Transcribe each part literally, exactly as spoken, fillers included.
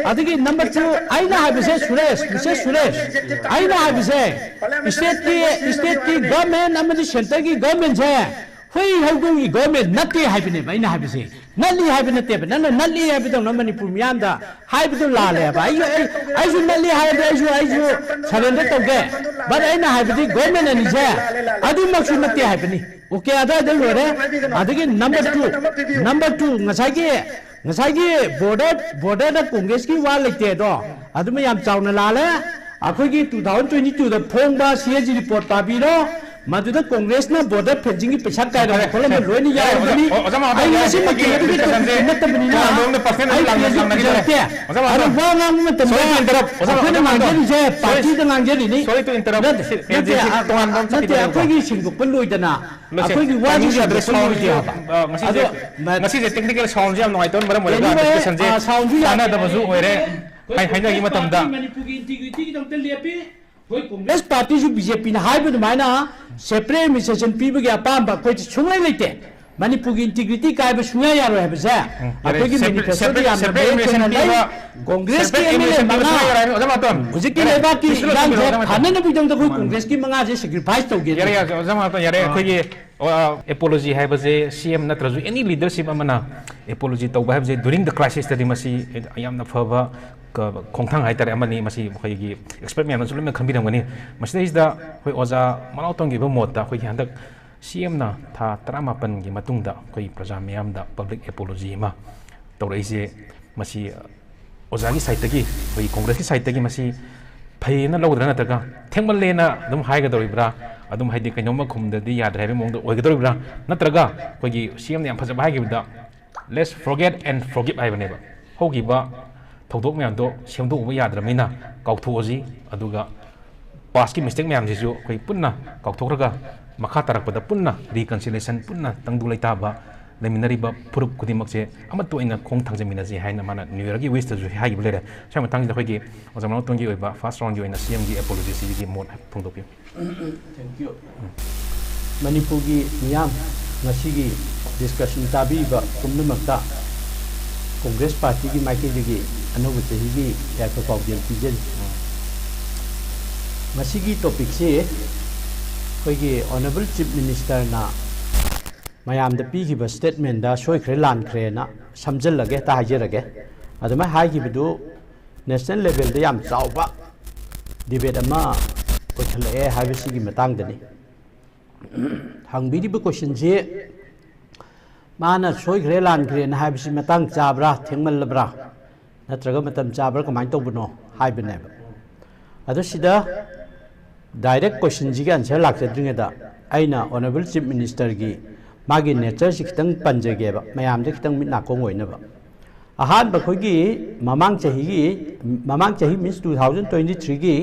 ꯑꯗꯒꯤ number two, ꯑꯩꯅ ꯍꯥꯏꯕꯁꯦ ꯁꯨꯔꯦꯁ, ꯃꯤꯁꯇꯔ ꯁꯨꯔꯦꯁ, ꯑꯩꯅ ꯍꯥꯏꯕꯁꯦ stateꯀꯤ, stateꯀꯤ government ꯑꯃꯗꯤ centreꯒꯤ governmentꯁꯦ ꯍꯨꯏ ꯍꯧꯗꯣꯡꯒꯤ government ꯅꯠꯇꯦ ꯍꯥꯏꯕꯅꯦꯕ ꯑꯩꯅ ꯍꯥꯏꯕꯁꯦ꯫ ꯅꯠꯂꯤ ꯍꯥꯏꯕ ꯅꯠꯇꯦꯕ, ꯅꯪꯅ ꯅꯠꯂꯤ ꯍꯥꯏꯕꯗꯧꯅ ꯃꯅꯤꯄꯨꯔ ꯃꯤꯌꯥꯝꯗ ꯍꯥꯏꯕꯗꯨ ꯂꯥꯜꯂꯦꯕ꯫ ꯑꯩꯁꯨ, ꯑꯩ, ꯑꯩꯁꯨ ꯅꯠꯂꯤ ꯍꯥꯏꯔꯗꯤ ꯑꯩꯁꯨ, ꯑꯩꯁꯨ surrender ꯇꯧꯒꯦ꯫ But ꯑꯩꯅ ꯍꯥꯏꯕꯗꯤ government ꯑꯅꯤꯁꯦ ꯑꯗꯨꯃꯛꯁꯨ ꯅꯠꯇꯦ ꯍꯥꯏꯕꯅꯤ꯫ Okay, ꯑꯗꯨꯋꯥꯏꯗ ꯂꯣꯏꯔꯦ꯫ ꯑꯗꯒꯤ number two, number two, ꯉꯁꯥꯏꯒꯤ, ꯉꯁꯥꯏꯒꯤ border, borderꯗ Congressꯀꯤ ꯋꯥ ꯂꯩꯇꯦ ꯑꯗꯣ, ꯑꯗꯨꯃ ꯌꯥꯝ ꯆꯥꯎꯅ ꯂꯥꯜꯂꯦ꯫ ꯑꯩꯈꯣꯏꯒꯤ two thousand twenty twoꯗ ꯐꯣꯡꯕ CAG report ꯄꯥꯕꯤꯔꯣ, ꯃꯗꯨꯗ Congressꯅ border fencingꯒꯤ ꯄꯩꯁꯥ ꯀꯥꯏꯔꯝꯕ ꯈꯣꯠꯂꯝꯕ ꯂꯣꯏꯅ ꯌꯥꯎꯔꯕꯅꯤ꯫ ꯑꯣ, ꯑꯣꯖꯥ ꯃꯍꯥꯝꯇꯣꯟ, ꯑꯩ ꯌꯥꯔꯦ, ꯉꯁꯤꯃꯛꯀꯤ ꯁꯤꯒꯤ ꯃꯗꯨꯒꯤ discussionꯁꯦ ꯇꯣꯄꯤꯛꯇ ꯅꯠꯇꯕꯅꯤꯅ ꯇꯣꯉꯥꯟꯕ ꯑꯃꯗ personal ꯑꯩ ꯂꯥꯛꯅ ꯐꯦꯁꯕꯨꯛ ꯉꯥꯡꯅꯖꯔꯦ꯫ ꯄꯦꯖꯇ ꯑꯣꯖꯥ ꯑꯗꯣ ꯃꯍꯥꯝꯇꯣꯟ, ꯋꯥ ꯉꯥꯡꯕ ꯃꯇꯝꯗ sorry to interrupt, ꯑꯣꯖꯥ ꯑꯩꯈꯣꯏꯅ ꯃꯍꯥꯝꯇꯣꯟ, ꯉꯥꯡꯖꯔꯤꯁꯦ sorry to interrupt, ꯄꯥꯔꯇꯤꯗ ꯉꯥꯡꯖꯔꯤꯅꯤ꯫ ꯁꯤ, ꯅꯠꯇꯦ, ꯁꯤ, ꯅꯠꯇꯦ, ꯁꯤ ꯇꯣꯉꯥꯟꯕ ꯑꯃ ꯅꯠꯇꯦ, ꯆꯠꯈꯤꯗꯣꯏꯅꯦꯀꯣ꯫ ꯑꯩꯈꯣꯏꯒꯤ ꯁꯦꯡꯗꯣꯛꯄ ꯂꯣꯏꯗꯅ, ꯂꯣꯏꯁꯦ꯫ ꯑꯩꯈꯣꯏꯒꯤ ꯋꯥꯁꯤ ꯇꯥꯏꯃꯤꯡꯁꯨ ꯌꯥꯗ꯭ꯔꯦ, ꯁꯦꯡꯗꯣꯛꯄ ꯁꯥꯎꯟꯁꯨ ꯂꯣꯏꯗꯦ ꯌꯥꯝ, ꯍꯥꯏꯕ꯫ ꯑ, ꯉꯁꯤꯁꯦ, ꯑꯗꯣ ꯃ-, ꯉꯁꯤꯁꯦ technical ꯁꯥꯎꯟꯁꯨ ꯌꯥꯝ ꯅꯨꯡꯉꯥꯏꯇꯕꯅ ꯃꯔꯝ ꯑꯣꯏꯔꯒ anyway, discussionꯁꯦ ꯑ, ꯁꯥꯎꯟꯁꯨ ꯌꯥꯗꯦ꯫ ꯇꯥꯟꯅꯗꯕꯁꯨ ꯑꯣꯏꯔꯦ꯫ ꯑꯩꯈꯣꯏ ꯍꯥꯏ-, ꯍꯥꯏꯅꯈꯤꯕ ꯃꯇꯝꯗ ꯃꯅꯤꯄꯨꯔꯒꯤ integrityꯒꯤꯗꯃꯛꯇ ꯂꯦꯞꯄꯤ꯫ ꯑꯩꯈꯣꯏ Congress partyꯁꯨ BJPꯅ ꯍꯥꯏꯕ ꯑꯗꯨꯃꯥꯏꯅ separate administration ꯄꯤꯕꯒꯤ ꯑꯄꯥꯝꯕ ꯑꯩꯈꯣꯏꯗꯤ ꯁꯨꯡꯂꯩ ꯂꯩꯇꯦ꯫ ꯃꯅꯤꯄꯨꯔꯒꯤ integrity ꯀꯥꯏꯕ ꯁꯨꯡꯌꯥ ꯌꯥꯔꯣꯏ ꯍꯥꯏꯕꯁꯦ ꯎꯝ, ꯌꯥꯔꯦ꯫ ꯑꯩꯈꯣꯏꯒꯤ separate, manifestoꯗ separate, ꯌꯥꯝꯅ separate ꯃꯌꯦꯛ administration ꯁꯦꯡꯅ ꯂꯩ꯫ ꯄꯤꯕ, Congressꯀꯤ separate administration ꯄꯤꯕ MLA ꯁꯨꯡꯌꯥ ꯃꯉꯥ ꯌꯥꯔꯣꯏ ꯍꯥꯏꯕ ꯑꯣꯖꯥ ꯃꯍꯥꯝꯇꯣꯟ꯫ ꯍꯧꯖꯤꯛꯀꯤ ꯌꯥꯔꯦ, ꯂꯩꯕꯥꯛꯀꯤ ꯁꯤꯁꯨ ꯂꯣꯏꯁꯤꯟꯕꯤꯔꯣ, ꯏꯔꯥꯡꯁꯦ ꯑꯣꯖꯥ ꯃꯍꯥꯝꯇꯣꯟ꯫ ꯐꯅꯅꯕꯒꯤꯗꯃꯛꯇ ꯑꯩꯈꯣꯏ Congressꯀꯤ ꯃꯉꯥꯁꯦ sacrifice ꯇꯧꯒꯦ꯫ ꯌꯥꯔꯦ, ꯌꯥꯔꯦ, ꯑꯣꯖꯥ ꯃꯍꯥꯝꯇꯣꯟ, ꯌꯥꯔꯦ꯫ ꯑꯥ꯫ ꯑꯩꯈꯣꯏꯒꯤ ꯑ, apology ꯍꯥꯏꯕꯁꯦ CM ꯅꯠꯇ꯭ꯔꯁꯨ any leadership ꯑꯃꯅ apology ꯇꯧꯕ ꯍꯥꯏꯕꯁꯦ during the crisisꯇꯗꯤ ꯃꯁꯤ ꯌꯥꯝꯅ ꯐꯕ ꯀ-, ꯈꯣꯡꯊꯥꯡ ꯍꯥꯏꯇꯥꯔꯦ ꯑꯃꯅꯤ꯫ ꯃꯁꯤ ꯑꯩꯈꯣꯏꯒꯤ expert ꯃꯌꯥꯝꯅꯁꯨ ꯂꯣꯏꯅ ꯈꯟꯕꯤꯔꯝꯒꯅꯤ꯫ ꯃꯁꯤꯗꯩꯁꯤꯗ ꯑꯩꯈꯣꯏ ꯑꯣꯖꯥ ꯃꯅꯥꯎꯇꯣꯟꯒꯤ ꯑꯣꯏꯕ ꯃꯣꯠꯇ ꯑꯩꯈꯣꯏꯒꯤ ꯍꯟꯗꯛ CMꯅ ꯊꯥ ꯇꯔꯥꯃꯥꯄꯟꯒꯤ ꯃꯇꯨꯡꯗ ꯑꯩꯈꯣꯏ ꯄ꯭ꯔꯖꯥ ꯃꯤꯌꯥꯝꯗ public apology ꯑꯃ ꯇꯧꯔꯛꯏꯁꯦ, ꯃꯁꯤ ꯑꯣꯖꯥꯒꯤ sideꯇꯒꯤ, ꯑꯩꯈꯣꯏꯒꯤ Congressꯀꯤ sideꯇꯒꯤ ꯃꯁꯤ ꯐꯩꯌꯦꯅ ꯂꯧꯒꯗ꯭ꯔꯥ, ꯅꯠꯇ꯭ꯔꯒ ꯊꯦꯡꯃꯜꯂꯦꯅ ꯑꯗꯨꯝ ꯍꯥꯏꯒꯗꯧꯔꯤꯕ꯭ꯔꯥ? ꯑꯗꯨꯝ ꯍꯥꯏꯗꯤ ꯀꯩꯅꯣꯝꯃ ꯈꯨꯝꯗꯗꯤ ꯌꯥꯗ꯭ꯔꯦ ꯍꯥꯏꯕꯒꯤ ꯃꯑꯣꯡꯗ ꯑꯣꯏꯒꯗꯧꯔꯤꯕ꯭ꯔꯥ? ꯅꯠꯇ꯭ꯔꯒ ꯑꯩꯈꯣꯏꯒꯤ CMꯅ ꯌꯥꯝ ꯐꯖꯕ ꯍꯥꯏꯈꯤꯕꯗ, "Let's forget and forgive" ꯍꯥꯏꯕꯅꯦꯕ꯫ ꯍꯧꯈꯤꯕ ꯊꯧꯗꯣꯛ ꯃꯌꯥꯝꯗꯣ ꯁꯦꯝꯗꯣꯛꯎꯕ ꯌꯥꯗ꯭ꯔꯕꯅꯤꯅ ꯀꯥꯎꯊꯣꯛꯑꯁꯤ, ꯑꯗꯨꯒ pastꯀꯤ mistake ꯃꯌꯥꯝꯁꯤꯁꯨ ꯑꯩꯈꯣꯏ ꯄꯨꯟꯅ ꯀꯥꯎꯊꯣꯛꯈ꯭ꯔꯒ ꯃꯈꯥ ꯇꯥꯔꯛꯄꯗ ꯄꯨꯟꯅ reconciliation, ꯄꯨꯟꯅ ꯇꯪꯗꯨ ꯂꯩꯇꯥꯕ ꯂꯩꯃꯤꯟꯅꯔꯤꯕ ꯐꯨꯔꯨꯞ ꯈꯨꯗꯤꯡꯃꯛꯁꯦ ꯑꯃꯠꯇ ꯑꯣꯏꯅ ꯈꯣꯡ ꯊꯥꯡꯖꯟꯃꯤꯟꯅꯁꯤ ꯍꯥꯏꯅ ꯃꯥꯅ New Yearꯒꯤ wishꯇꯁꯨ ꯍꯥꯏꯈꯤꯕ ꯂꯩꯔꯦ꯫ ꯁ꯭ꯋꯥꯏ ꯃꯇꯥꯡꯁꯤꯗ ꯑꯩꯈꯣꯏꯒꯤ ꯑꯣꯖꯥ ꯃꯅꯥꯎꯇꯣꯟꯒꯤ ꯑꯣꯏꯕ first roundꯒꯤ ꯑꯣꯏꯅ CMꯒꯤ apologyꯁꯤꯒꯤ ꯃꯣꯠ ꯍꯥꯏꯐꯦꯠ ꯐꯣꯡꯗꯣꯛꯄꯤꯌꯨ꯫ Thank you꯫ ꯃꯅꯤꯄꯨꯔꯒꯤ ꯃꯤꯌꯥꯝ, ꯉꯁꯤꯒꯤ discussion ꯇꯥꯕꯤꯕ ꯄꯨꯝꯅꯃꯛꯇ Congress partyꯒꯤ ꯃꯥꯏꯀꯩꯗꯒꯤ ꯑꯅꯧꯕ ꯆꯍꯤꯒꯤ ꯌꯥꯏꯐ ꯄꯥꯎꯖꯦꯜ ꯄꯤꯖꯔꯤ꯫ ꯉꯁꯤꯒꯤ ꯇꯣꯄꯤꯛꯁꯤ ꯑꯩꯈꯣꯏꯒꯤ ꯑꯣꯅꯔꯦꯕꯜ ꯆꯤꯐ ꯃꯤꯅꯤꯁꯇꯔꯅ ꯃꯌꯥꯝꯗ ꯄꯤꯈꯤꯕ ꯁ꯭ꯇꯦꯠꯃꯦꯟꯗ ꯁꯣꯏꯈ꯭ꯔꯦ ꯂꯥꯟꯈ꯭ꯔꯦꯅ ꯁꯝꯖꯜꯂꯒꯦ, ꯍꯦꯛꯇ ꯍꯥꯏꯖꯔꯒꯦ꯫ ꯑꯗꯨꯃꯥꯏꯅ ꯍꯥꯏꯈꯤꯕꯗꯨ ꯅꯦꯁꯅꯦꯜ ꯂꯦꯚꯦꯜꯗ ꯌꯥꯝ ꯆꯥꯎꯕ ꯗꯤꯕꯦꯠ ꯑꯃ ꯑꯣꯏꯈꯠꯂꯛꯑꯦ ꯍꯥꯏꯕꯁꯤꯒꯤ ꯃꯇꯥꯡꯗꯅꯤ꯫ ꯍꯪꯕꯤꯔꯤꯕ ꯀꯣꯏꯁꯟꯁꯤ ꯃꯥꯅ ꯁꯣꯏꯈ꯭ꯔꯦ ꯂꯥꯟꯈ꯭ꯔꯦꯅ ꯍꯥꯏꯕꯁꯤ ꯃꯇꯥꯡ ꯆꯥꯕ꯭ꯔꯥ, ꯊꯦꯡꯃꯜꯂꯕ꯭ꯔꯥ, ꯅꯠꯇ꯭ꯔꯒ ꯃꯇꯝ ꯆꯥꯕ꯭ꯔꯥ, ꯀꯃꯥꯏꯅ ꯇꯧꯕꯅꯣ ꯍꯥꯏꯕꯅꯦꯕ꯫ ꯑꯗꯣ ꯁꯤꯗ ꯗꯥꯏꯔꯦꯛ ꯀꯣꯏꯁꯟꯁꯤꯒꯤ ꯑꯟꯁꯔ ꯂꯥꯛꯆꯗ꯭ꯔꯤꯉꯩꯗ ꯑꯩꯅ ꯑꯣꯅꯔꯦꯕꯜ ꯆꯤꯐ ꯃꯤꯅꯤꯁꯇꯔꯒꯤ ꯃꯥꯒꯤ ꯅꯦꯆꯔꯁꯤ ꯈꯤꯇꯪ ꯄꯟꯖꯒꯦꯕ, ꯃꯌꯥꯝꯗ ꯈꯤꯇꯪ ꯃꯤꯠ ꯅꯥꯀꯣꯡ ꯑꯣꯏꯅꯕ꯫ ꯑꯍꯥꯟꯕ ꯑꯩꯈꯣꯏꯒꯤ ꯃꯃꯥꯡ ꯆꯍꯤꯒꯤ, ꯃꯃꯥꯡ ꯆꯍꯤ means two thousand twenty threeꯒꯤ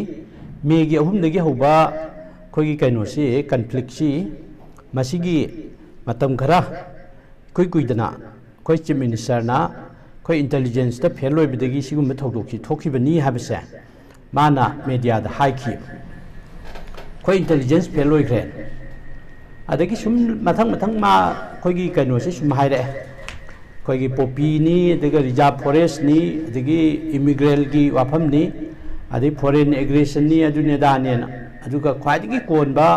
ꯃꯦꯒꯤ ꯑꯍꯨꯝꯗꯒꯤ ꯍꯧꯕ ꯑꯩꯈꯣꯏꯒꯤ ꯀꯩꯅꯣꯁꯤ, ꯀꯟꯐ꯭ꯂꯤꯛꯁꯤ, ꯃꯁꯤꯒꯤ ꯃꯇꯝ ꯈꯔ ꯏꯀꯨꯏ ꯀꯨꯏꯗꯅ ꯑꯩꯈꯣꯏ ꯆꯤꯐ ꯃꯤꯅꯤꯁꯇꯔꯅ ꯑꯩꯈꯣꯏ ꯏꯟꯇꯦꯂꯤꯖꯦꯟꯁꯇ ꯐꯦꯜ ꯑꯣꯏꯕꯗꯒꯤ ꯁꯤꯒꯨꯝꯕ ꯊꯧꯗꯣꯛꯁꯤ ꯊꯣꯛꯈꯤꯕꯅꯤ ꯍꯥꯏꯕꯁꯦ ꯃꯥꯅ ꯃꯦꯗꯤꯌꯥꯗ ꯍꯥꯏꯈꯤ꯫ ꯑꯩꯈꯣꯏ ꯏꯟꯇꯦꯂꯤꯖꯦꯟꯁ ꯐꯦꯜ ꯑꯣꯏꯈ꯭ꯔꯦ꯫ ꯑꯗꯒꯤ ꯁꯨꯝ ꯃꯊꯪ ꯃꯊꯪ ꯃꯥ ꯑꯩꯈꯣꯏꯒꯤ ꯀꯩꯅꯣꯁꯦ ꯁꯨꯝ ꯍꯥꯏꯔꯛꯑꯦ, ꯑꯩꯈꯣꯏꯒꯤ ꯄꯣꯄꯤꯅꯤ, ꯑꯗꯨꯒ ꯔꯤꯖꯥꯔꯚ ꯐꯣꯔꯦꯁꯅꯤ, ꯑꯗꯒꯤ ꯏꯃꯤꯒ꯭ꯔꯦꯜꯒꯤ ꯋꯥꯐꯝꯅꯤ, ꯑꯗꯩ ꯐꯣꯔꯦꯟ ꯑꯦꯒ꯭ꯔꯦꯁꯟꯅꯤ, ꯑꯗꯨꯅꯤ ꯑꯗꯥꯅꯦꯅ꯫ ꯑꯗꯨꯒ ꯈ꯭ꯋꯥꯏꯗꯒꯤ ꯀꯣꯟꯕ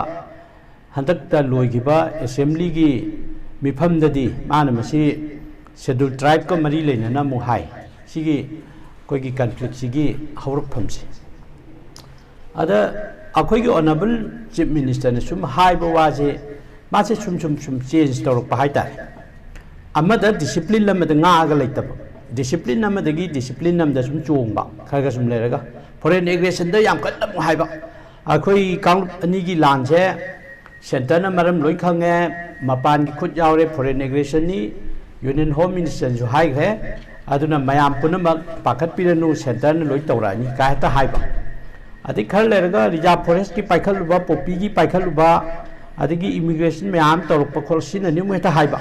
ꯍꯟꯗꯛꯇ ꯂꯣꯏꯈꯤꯕ ꯑꯦꯁꯦꯝꯕ꯭ꯂꯤꯒꯤ ꯃꯤꯐꯝꯗꯗꯤ ꯃꯥꯅ ꯃꯁꯤ ꯁꯦꯗꯨꯜ ꯇ꯭ꯔꯥꯏꯕꯀ ꯃꯔꯤ ꯂꯩꯅꯅ ꯑꯃꯨꯛ ꯍꯥꯏ꯫ ꯁꯤꯒꯤ ꯑꯩꯈꯣꯏꯒꯤ ꯀꯟꯐ꯭ꯂꯤꯛꯁꯤꯒꯤ ꯍꯧꯔꯛꯐꯝꯁꯦ꯫ ꯑꯗ ꯑꯩꯈꯣꯏꯒꯤ ꯑꯣꯅꯔꯦꯕꯜ ꯆꯤꯐ ꯃꯤꯅꯤꯁꯇꯔꯅ ꯁꯨꯝ ꯍꯥꯏꯕ ꯋꯥꯁꯦ, ꯃꯥꯁꯦ ꯁꯨꯝ ꯁꯨꯝ ꯁꯨꯝ ꯆꯦꯟꯖ ꯇꯧꯔꯛꯄ ꯍꯥꯏꯇꯥꯔꯦ꯫ ꯑꯃꯗ ꯗꯤꯁꯤꯄ꯭ꯂꯤꯟ ꯑꯃꯗ ꯉꯥꯛꯑꯒ ꯂꯩꯇꯕ, ꯗꯤꯁꯤꯄ꯭ꯂꯤꯟ ꯑꯃꯗꯒꯤ ꯗꯤꯁꯤꯄ꯭ꯂꯤꯟ ꯑꯃꯗ ꯁꯨꯝ ꯆꯣꯡꯕ, ꯈꯔ ꯈꯔ ꯁꯨꯝ ꯂꯩꯔꯒ ꯐꯣꯔꯦꯟ ꯑꯦꯒ꯭ꯔꯦꯁꯟꯗ ꯌꯥꯝ ꯀꯟꯅ ꯑꯃꯨꯛ ꯍꯥꯏꯕ꯫ ꯑꯩꯈꯣꯏ ꯀꯥꯡꯂꯨꯞ ꯑꯅꯤꯒꯤ ꯂꯥꯟꯁꯦ ꯁꯦꯟꯇꯔꯅ ꯃꯔꯝ ꯂꯣꯏ ꯈꯪꯉꯦ, ꯃꯄꯥꯟꯒꯤ ꯈꯨꯠ ꯌꯥꯎꯔꯦ, ꯐꯣꯔꯦꯟ ꯑꯦꯒ꯭ꯔꯦꯁꯟꯅꯤ, ꯌꯨꯅꯤꯌꯟ ꯍꯣꯝ ꯃꯤꯅꯤꯁꯇꯔꯅꯁꯨ ꯍꯥꯏꯈ꯭ꯔꯦ꯫ ꯑꯗꯨꯅ ꯃꯌꯥꯝ ꯄꯨꯝꯅꯃꯛ ꯄꯥꯈꯠꯄꯤꯔꯅꯨ, ꯁꯦꯟꯇꯔꯅ ꯂꯣꯏ ꯇꯧꯔꯛꯑꯅꯤ ꯀꯥꯏ ꯍꯦꯛꯇ ꯍꯥꯏꯕ꯫ ꯑꯗꯩ ꯈꯔ ꯂꯩꯔꯒ ꯔꯤꯖꯥꯔꯚ ꯐꯣꯔꯦꯁꯀꯤ ꯄꯥꯏꯈꯠꯂꯨꯕ, ꯄꯣꯄꯤꯒꯤ ꯄꯥꯏꯈꯠꯂꯨꯕ, ꯑꯗꯒꯤ ꯏꯃꯤꯒ꯭ꯔꯦꯁꯟ ꯃꯌꯥꯝ ꯇꯧꯔꯛꯄ ꯈꯣꯠꯂꯛꯁꯤꯅꯅꯤ ꯑꯃꯨꯛ ꯍꯦꯛꯇ ꯍꯥꯏꯕ꯫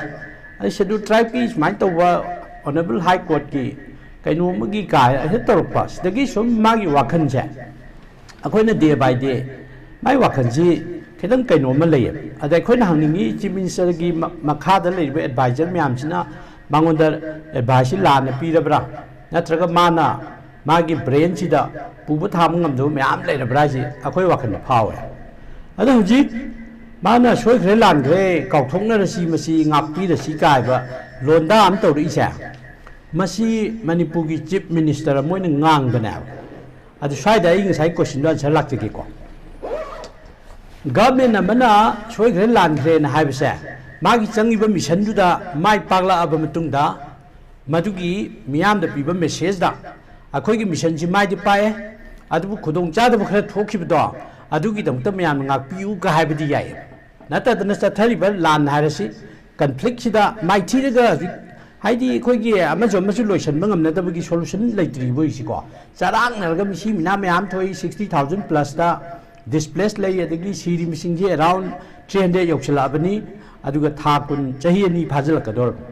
ꯑꯗꯩ ꯁꯦꯗꯨꯜ ꯇ꯭ꯔꯥꯏꯕꯀꯤ ꯁꯨꯃꯥꯏꯅ ꯇꯧꯕ ꯑꯣꯅꯔꯦꯕꯜ ꯍꯥꯏ ꯀꯣꯔꯠꯀꯤ ꯀꯩꯅꯣ ꯑꯃꯒꯤ ꯀꯥꯏ ꯍꯦꯛꯇ ꯇꯧꯔꯛꯄ꯫ ꯁꯤꯗꯒꯤ ꯁꯨꯝ ꯃꯥꯒꯤ ꯋꯥꯈꯜꯁꯦ ꯑꯩꯈꯣꯏꯅ day by day ꯃꯥꯏ ꯋꯥꯈꯜꯁꯤ ꯈꯤꯇꯪ ꯀꯩꯅꯣꯝꯃ ꯂꯩꯌꯦꯕ꯫ ꯑꯗ ꯑꯩꯈꯣꯏꯅ ꯍꯪꯅꯤꯡꯉꯤ, ꯆꯤꯐ ꯃꯤꯅꯤꯁꯇꯔꯒꯤ ꯃ-, ꯃꯈꯥꯗ ꯂꯩꯔꯤꯕ ꯑꯦꯗꯚꯥꯏꯖꯔ ꯃꯌꯥꯝꯁꯤꯅ ꯃꯉꯣꯟꯗ ꯑꯦꯗꯚꯥꯏꯁꯁꯤ ꯂꯥꯟꯅ ꯄꯤꯔꯕ꯭ꯔꯥ? ꯅꯠꯇ꯭ꯔꯒ ꯃꯥꯅ ꯃꯥꯒꯤ ꯕ꯭ꯔꯦꯟꯁꯤꯗ ꯄꯨꯕ ꯊꯥꯡꯕ ꯉꯝꯗꯕ ꯃꯌꯥꯝ ꯂꯩꯔꯕ꯭ꯔꯥ ꯍꯥꯏꯁꯤ ꯑꯩꯈꯣꯏ ꯋꯥꯈꯜꯗ ꯐꯥꯎꯋꯦ꯫ ꯑꯗꯣ ꯍꯧꯖꯤꯛ ꯃꯥꯅ ꯁꯣꯏꯈ꯭ꯔꯦ ꯂꯥꯟꯈ꯭ꯔꯦ, ꯀꯥꯎꯊꯣꯛꯅꯔꯁꯤ, ꯃꯁꯤ ꯉꯥꯛꯄꯤꯔꯁꯤ ꯀꯥꯏꯕ ꯂꯣꯟꯗꯥ ꯑꯃ ꯇꯧꯔꯛꯏꯁꯦ, ꯃꯁꯤ ꯃꯅꯤꯄꯨꯔꯒꯤ ꯆꯤꯐ ꯃꯤꯅꯤꯁꯇꯔ ꯑꯃ ꯑꯣꯏꯅ ꯉꯥꯡꯕꯅꯦꯕ꯫ ꯑꯗꯨ ꯁ꯭ꯋꯥꯏꯗ ꯑꯩ ꯉꯁꯥꯏ ꯀꯣꯏꯁꯟꯗꯣ ꯑꯟꯁꯔ ꯂꯥꯛꯆꯒꯦꯀꯣ꯫ ꯒꯚꯔꯟꯃꯦꯟ ꯑꯃꯅ ꯁꯣꯏꯈ꯭ꯔꯦ ꯂꯥꯟꯈ꯭ꯔꯦꯅ ꯍꯥꯏꯕꯁꯦ, ꯃꯥꯒꯤ ꯆꯪꯉꯤꯕ ꯃꯤꯁꯟꯗꯨꯗ ꯃꯥꯏ ꯄꯥꯛꯂꯛꯑꯕ ꯃꯇꯨꯡꯗ ꯃꯗꯨꯒꯤ ꯃꯤꯌꯥꯝꯗ ꯄꯤꯕ ꯃꯦꯁꯦꯖꯇ ꯑꯩꯈꯣꯏꯒꯤ ꯃꯤꯁꯟꯁꯤ ꯃꯥꯏꯗꯤ ꯄꯥꯛꯑꯦ, ꯑꯗꯨꯕꯨ ꯈꯨꯗꯣꯡꯆꯥꯗꯕ ꯈꯔ ꯊꯣꯛꯈꯤꯕꯗꯣ ꯑꯗꯨꯒꯤꯗꯃꯛꯇ ꯃꯌꯥꯝꯅ ꯉꯥꯛꯄꯤꯌꯨꯒ ꯍꯥꯏꯕꯗꯤ ꯌꯥꯏ꯫ ꯅꯠꯇꯗꯅ ꯆꯠꯊꯔꯤꯕ ꯂꯥꯟ ꯍꯥꯏꯔꯁꯤ, ꯀꯟꯐ꯭ꯂꯤꯛꯁꯤꯗ ꯃꯥꯏꯊꯤꯔꯒ ꯍꯧꯖꯤꯛ, ꯍꯥꯏꯗꯤ ꯑꯩꯈꯣꯏꯒꯤ ꯑꯃꯁꯨ ꯑꯃꯁꯨ ꯂꯣꯏꯁꯤꯟꯕ ꯉꯝꯅꯗꯕꯒꯤ ꯁꯣꯂꯨꯁꯟ ꯂꯩꯇ꯭ꯔꯤꯕ ꯍꯧꯖꯤꯛꯁꯤꯀꯣ꯫ ꯆꯔꯥꯡꯅꯔꯒ ꯃꯤꯁꯤ ꯃꯤꯅꯥ ꯃꯌꯥꯝ ꯊꯣꯛꯏ, ꯁꯤꯛꯁꯇꯤ ꯊꯥꯎꯖꯟ ꯄ꯭ꯂꯁꯇ ꯗꯤꯁꯄ꯭ꯂꯦꯁ ꯂꯩ, ꯑꯗꯒꯤ ꯁꯤꯔꯤꯕꯁꯤꯡꯁꯤ ꯑꯦꯔꯥꯎꯟ ꯊ꯭ꯔꯤ ꯍꯟꯗ꯭ꯔꯦꯗ ꯌꯧꯁꯤꯜꯂꯛꯑꯕꯅꯤ꯫ ꯑꯗꯨꯒ ꯊꯥ ꯀꯨꯟ, ꯆꯍꯤ ꯑꯅꯤ ꯐꯥꯖꯤꯜꯂꯛꯀꯗꯧꯔꯕꯅꯤ꯫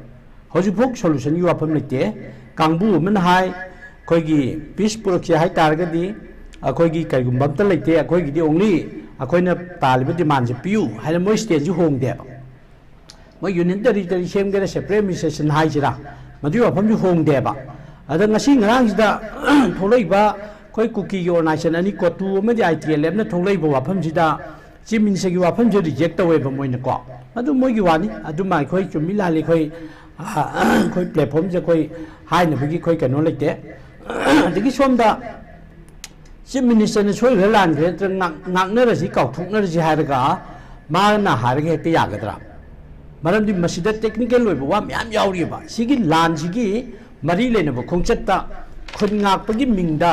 ꯍꯧꯖꯤꯛꯐꯥꯎ ꯁꯣꯂꯨꯁꯟꯒꯤ ꯋꯥꯐꯝ ꯂꯩꯇꯦ꯫ ꯀꯥꯡꯕꯨ ꯑꯃꯅ ꯍꯥꯏ, ꯑꯩꯈꯣꯏꯒꯤ ꯄꯤꯁ ꯄꯨꯔꯛꯁꯦ ꯍꯥꯏ ꯇꯥꯔꯒꯗꯤ ꯑꯩꯈꯣꯏꯒꯤ ꯀꯔꯤꯒꯨꯝꯕ ꯑꯝꯇ ꯂꯩꯇꯦ, ꯑꯩꯈꯣꯏꯒꯤꯗꯤ ꯑꯣꯡꯂꯤ ꯑꯩꯈꯣꯏꯅ ꯇꯥꯜꯂꯤꯕ ꯗꯤꯃꯥꯟꯁꯦ ꯄꯤꯌꯨ ꯍꯥꯏꯅ ꯃꯣꯏ ꯁ꯭ꯇꯦꯟꯁꯤ ꯍꯣꯡꯗꯦꯕ꯫ ꯃꯣꯏ ꯌꯨꯅꯤꯌꯟ ꯇꯦꯔꯤꯇꯣꯔꯤ ꯁꯦꯝꯒꯦꯔꯥ, ꯁꯦꯄꯔꯦꯠ ꯑꯦꯗꯃꯤꯅꯤꯁꯇ꯭ꯔꯦꯁꯟ ꯍꯥꯏꯁꯤꯔꯥ, ꯃꯗꯨꯒꯤ ꯋꯥꯐꯝꯁꯤ ꯍꯣꯡꯗꯦꯕ꯫ ꯑꯗ ꯉꯁꯤ ꯉꯔꯥꯡꯁꯤꯗ ꯊꯣꯛꯂꯛꯏꯕ ꯑꯩꯈꯣꯏ ꯀꯨꯀꯤꯒꯤ ꯑꯣꯔꯒꯅꯥꯏꯖꯦꯁꯟ ꯑꯅꯤ, ꯀꯣꯇꯨ ꯑꯃꯗꯤ ꯑꯥꯏ ꯇꯤ ꯑꯦꯜ ꯑꯦꯐꯅ ꯊꯣꯛꯂꯛꯏꯕ ꯋꯥꯐꯝꯁꯤꯗ ꯆꯤꯐ ꯃꯤꯅꯤꯁꯇꯔꯒꯤ ꯋꯥꯐꯝꯁꯦ ꯔꯤꯖꯦꯛ ꯇꯧꯋꯦꯕ ꯃꯣꯏꯅꯀꯣ꯫ ꯃꯗꯨ ꯃꯣꯏꯒꯤ ꯋꯥꯅꯤ, ꯑꯗꯨꯃ ꯑꯩꯈꯣꯏ ꯆꯨꯝꯃꯤ ꯂꯥꯜꯂꯤ, ꯑꯩꯈꯣꯏ, ꯑꯩꯈꯣꯏ ꯄ꯭ꯂꯦꯠꯐꯣꯝꯁꯦ ꯑꯩꯈꯣꯏ ꯍꯥꯏꯅꯕꯒꯤ ꯑꯩꯈꯣꯏ ꯀꯩꯅꯣ ꯂꯩꯇꯦ꯫ ꯑꯗꯒꯤ ꯁꯣꯝꯗ ꯆꯤꯐ ꯃꯤꯅꯤꯁꯇꯔꯅ ꯁꯣꯏꯈ꯭ꯔꯦ ꯂꯥꯟꯈ꯭ꯔꯦ ꯅꯠꯇ꯭ꯔꯒ ꯉꯥꯛ-, ꯉꯥꯛꯅꯔꯁꯤ, ꯀꯥꯎꯊꯣꯛꯅꯔꯁꯤ ꯍꯥꯏꯔꯒ ꯃꯥꯅ ꯍꯥꯏꯔꯒ ꯍꯦꯛꯇ ꯌꯥꯒꯗ꯭ꯔꯥ? ꯃꯔꯝꯗꯤ ꯃꯁꯤꯗ ꯇꯦꯛꯅꯤꯀꯦꯜ ꯑꯣꯏꯕ ꯋꯥ ꯃꯌꯥꯝ ꯌꯥꯎꯔꯤꯑꯕ꯫ ꯁꯤꯒꯤ ꯂꯥꯟꯁꯤꯒꯤ ꯃꯔꯤ ꯂꯩꯅꯕ ꯈꯣꯡꯆꯠꯇ ꯈꯨꯟ ꯉꯥꯛꯄꯒꯤ ꯃꯤꯡꯗ